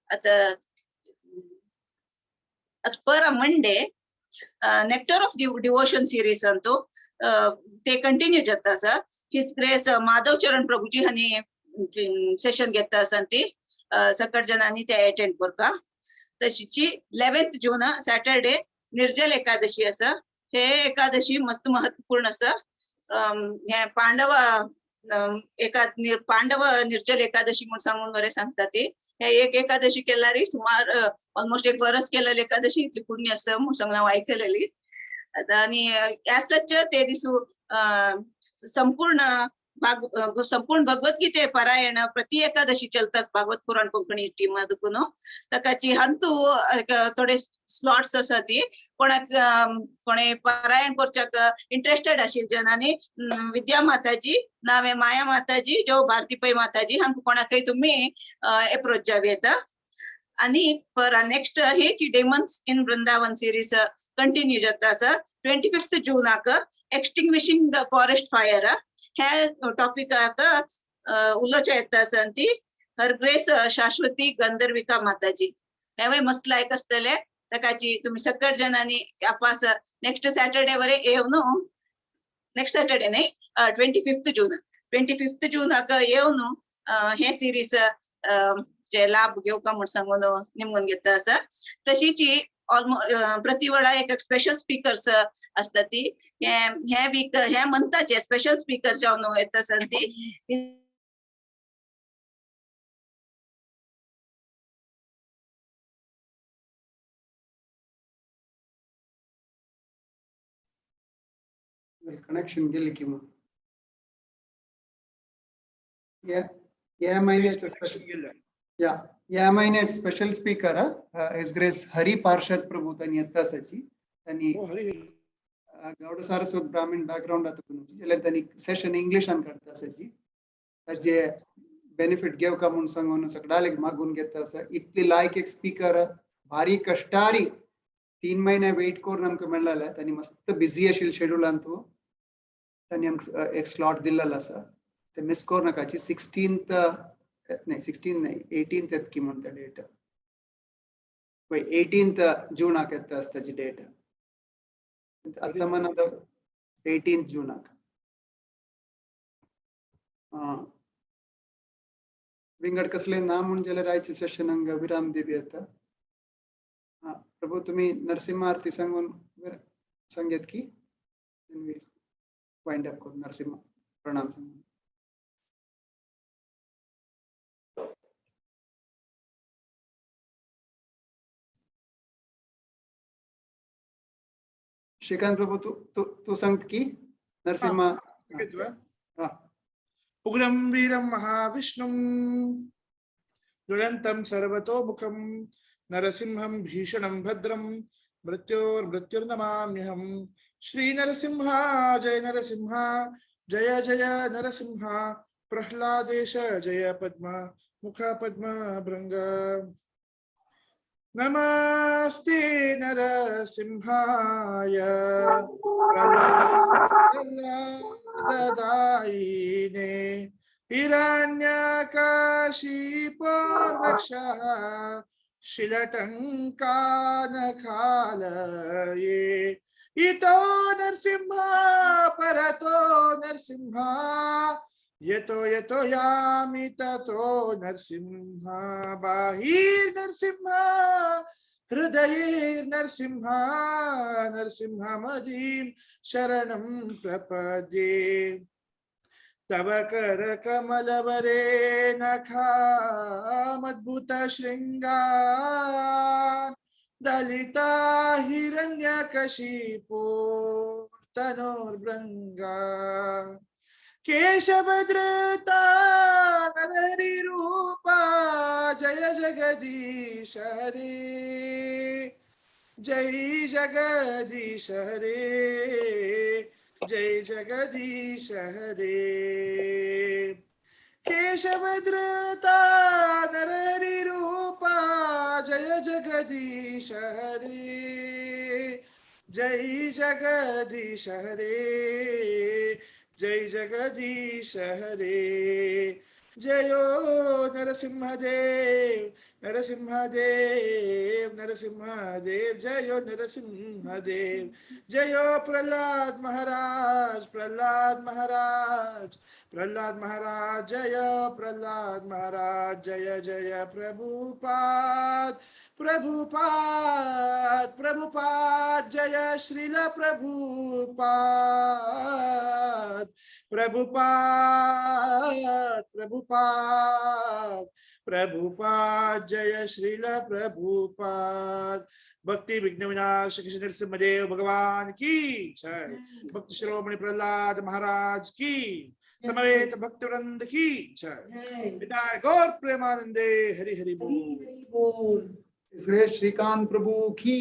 आता आता पर Monday nectar of devotion series Antu ते कंटिन्यू जाता आसा. His grace Madhav चरण प्रभुजी हांणी सेशन घेता आसा ती सकट जणांनी ते अटेंड करका. तशीची 11th जून सॅटरडे निर्जल एकादशी आसा. हे एकादशी मस्त महत्वपूर्ण आसा. हे पांडव एका पांडव निर्जल एकादशी म्हणून सांगून बरें सांगता ती. हे एक एकादशी केल्यार सुमार ऑलमोस्ट एक वरस केलेली एकादशी इतली पुण्य आसता म्हणून सांगून हांव आयकलेली. आतां आनी एज सच ते दिसू संपूर्ण भगवद्गीते पारायण प्रति एकादशी चलताच भागवत पुराण कोंकणी टीम देखून. ताकाची हांतू एक थोडे स्लॉट्स आसा ती कोणाक कोणे पारायण करच्याक इंट्रस्टेड आशिल्ले जनांनी विद्या माताजी नावे माया माताजी जो भारती पै माताजी हांकां कोणाकय तुमी एप्रोच जावं येता. आणि पर नेक्स्ट हेची Demons in Vrindavan series continue जाता आसा. 25 जूनाक एक्सटिंग्विशिंग the forest fire ह्या टॉपिकाक उलोवचें येता आसा ती हर ग्रेस शाश्वती गंधर्विका माताजी. हेवूय मस्त लायक आसतले. ताकाची तुमी सकट जणांनी आपास नेक्स्ट सॅटरडे वरे येवन, नेक्स्ट सॅटरडे न्ही, 25 जून, 25 जूनाक येवन हे सिरीज जे लाभ घेवका म्हूण सांगून निमून घेता आसा. तशीच प्रति वेळा एक स्पेशल स्पीकर्स आसता ती हे वीक हे मंथाचे स्पेशल स्पीकर जावन येता आसा ती.
कनेक्शन गेली की मग या या महिन्याच्या स्पेशल या या महिन्यात special speaker his grace Hari पार्षद प्रभू त्यांनी येता आसाची. त्यांनी
हो, हरी हरी.
गौड सारस्वत ब्राह्मण बॅकग्राऊंड आतां जाल्यार त्यांनी सेशन इंग्लिशान काडता आसाची. ताजे बेनिफीट घेवका म्हूण सांगून सगळ्याक मागून घेता आसा. इतली लायक एक स्पीकर भारी कश्टारी 3 महिने वेट करून आमकां मेळ्ळें. त्यांनी मस्त बिझी आशिल्ले शेड्युलान तूं त्यांनी आमकां एक स्लॉट दिल्लो आसा. ते मिस करू नाकाची. 16th नाही, 16 नाही, 18th येतकी म्हणटा डेट. पळय 18th जूनाक येता आसता ताची डेट. आतां मन आतां 18 जूनाक. विंगड कसले ना म्हूण जाल्यार आयच्या सेशनाक विराम दिवया येता. प्रभू तुमी नरसिंह आरती सांगून सांगेत की वायंड अप करू. नरसिंह प्रणाम सांगून. श्रीकांत प्रभू तू तू तू सांगत की नरसिंह. हा.
उग्रं वीरं महाविष्णुं ज्वलन्तं सर्वतोमुखं नरसिंहं भीषणं भद्रं मृत्योर्मृत्युर्नमाम्यहं. श्री नरसिंह जय नरसिंह जय जय नरसिंह प्रह्लादेश जय पद्म मुख पद्म भृंग. नमस्ते नरसिंहाय प्रह्लाददायिने हिरण्यकशिपोर्वक्षः शिलटङ्कानखालये. इतो नरसिंह परतो नरसिंह यतो यतो यामि ततो नरसिंह. बाहिर्नरसिंह हृदये नरसिंह नरसिंहमदीं शरणं प्रपद्ये. तव कर कमलवरे नखामद्भुत शृंगार दलिता हिरण्यकशिपो तनोर्भृंगा. केशवधृता नरहरि रूपा जय जगदीश हरे जय जगदीश हरे जय जगदीश हरे. केशवधृता नरहरि रूपा जय जगदीश हरे जय जगदीश हरे जय जगदीश हरे. जयो नरसिंहदेव नरसिंहदेव नरसिंहदेव जयो नरसिंहदेव. जयो प्रहलाद महाराज प्रहलाद महाराज प्रहलाद महाराज जय प्रहलाद महाराज. जय जय प्रभुपाद प्रभुपाद प्रभुपाद जय श्रील प्रभुपाद प्रभुपाद प्रभुपाद प्रभुपाद जय श्रील प्रभुपाद. भक्ति विघ्न विनाश श्री नरसिंहदेव भगवान की जय. भक्त शिरोमणि प्रहलाद महाराज की समवेत भक्त वृंद की जय. पिता गौर प्रेमानंदे हरि हरि बोल.
श्री श्रीकांत प्रभु की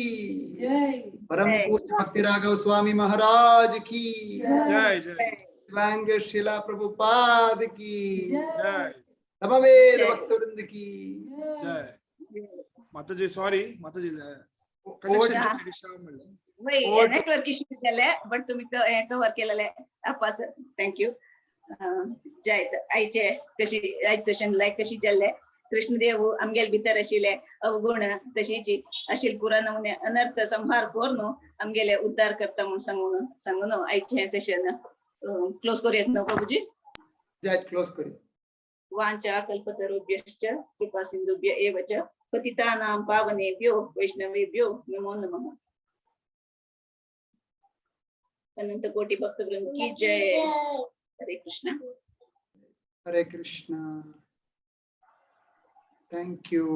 जय.
परम
जय.
पूज्य भक्ति राघव स्वामी महाराज की
जय जय.
शिवांग शिला प्रभुपाद की
जय.
समवेत
जय.
भक्तवृंद की
जय. माताजी सॉरी माताजी
ओट
कनेक्शन.
वय
ओट.
नेटवर्क इश्यू जाले बट तुमी हें कवर केलेले आपास thank you. जय. आयचे कशी आयचे सेशन लायक कशी जाल्ले कृष्णदेव आमगेले भितर आशिल्ले अवगुण तशीच आशिल पुरा नमुने अनर्थ संहार करून आमगेले उद्धार करता म्हूण सांगून सांगून आयचे हें सेशन क्लोज करूयात न्हू प्रभुजी.
जय क्लोज करी.
वाञ्छा कल्पतरुभ्यश्च कृपा सिन्धुभ्य एव च पतितानां पावनेभ्यो वैष्णवेभ्यो नमो नमः. अनंत कोटि भक्तवृंद की जय. हरे कृष्ण.
हरे कृष्ण. Thank you.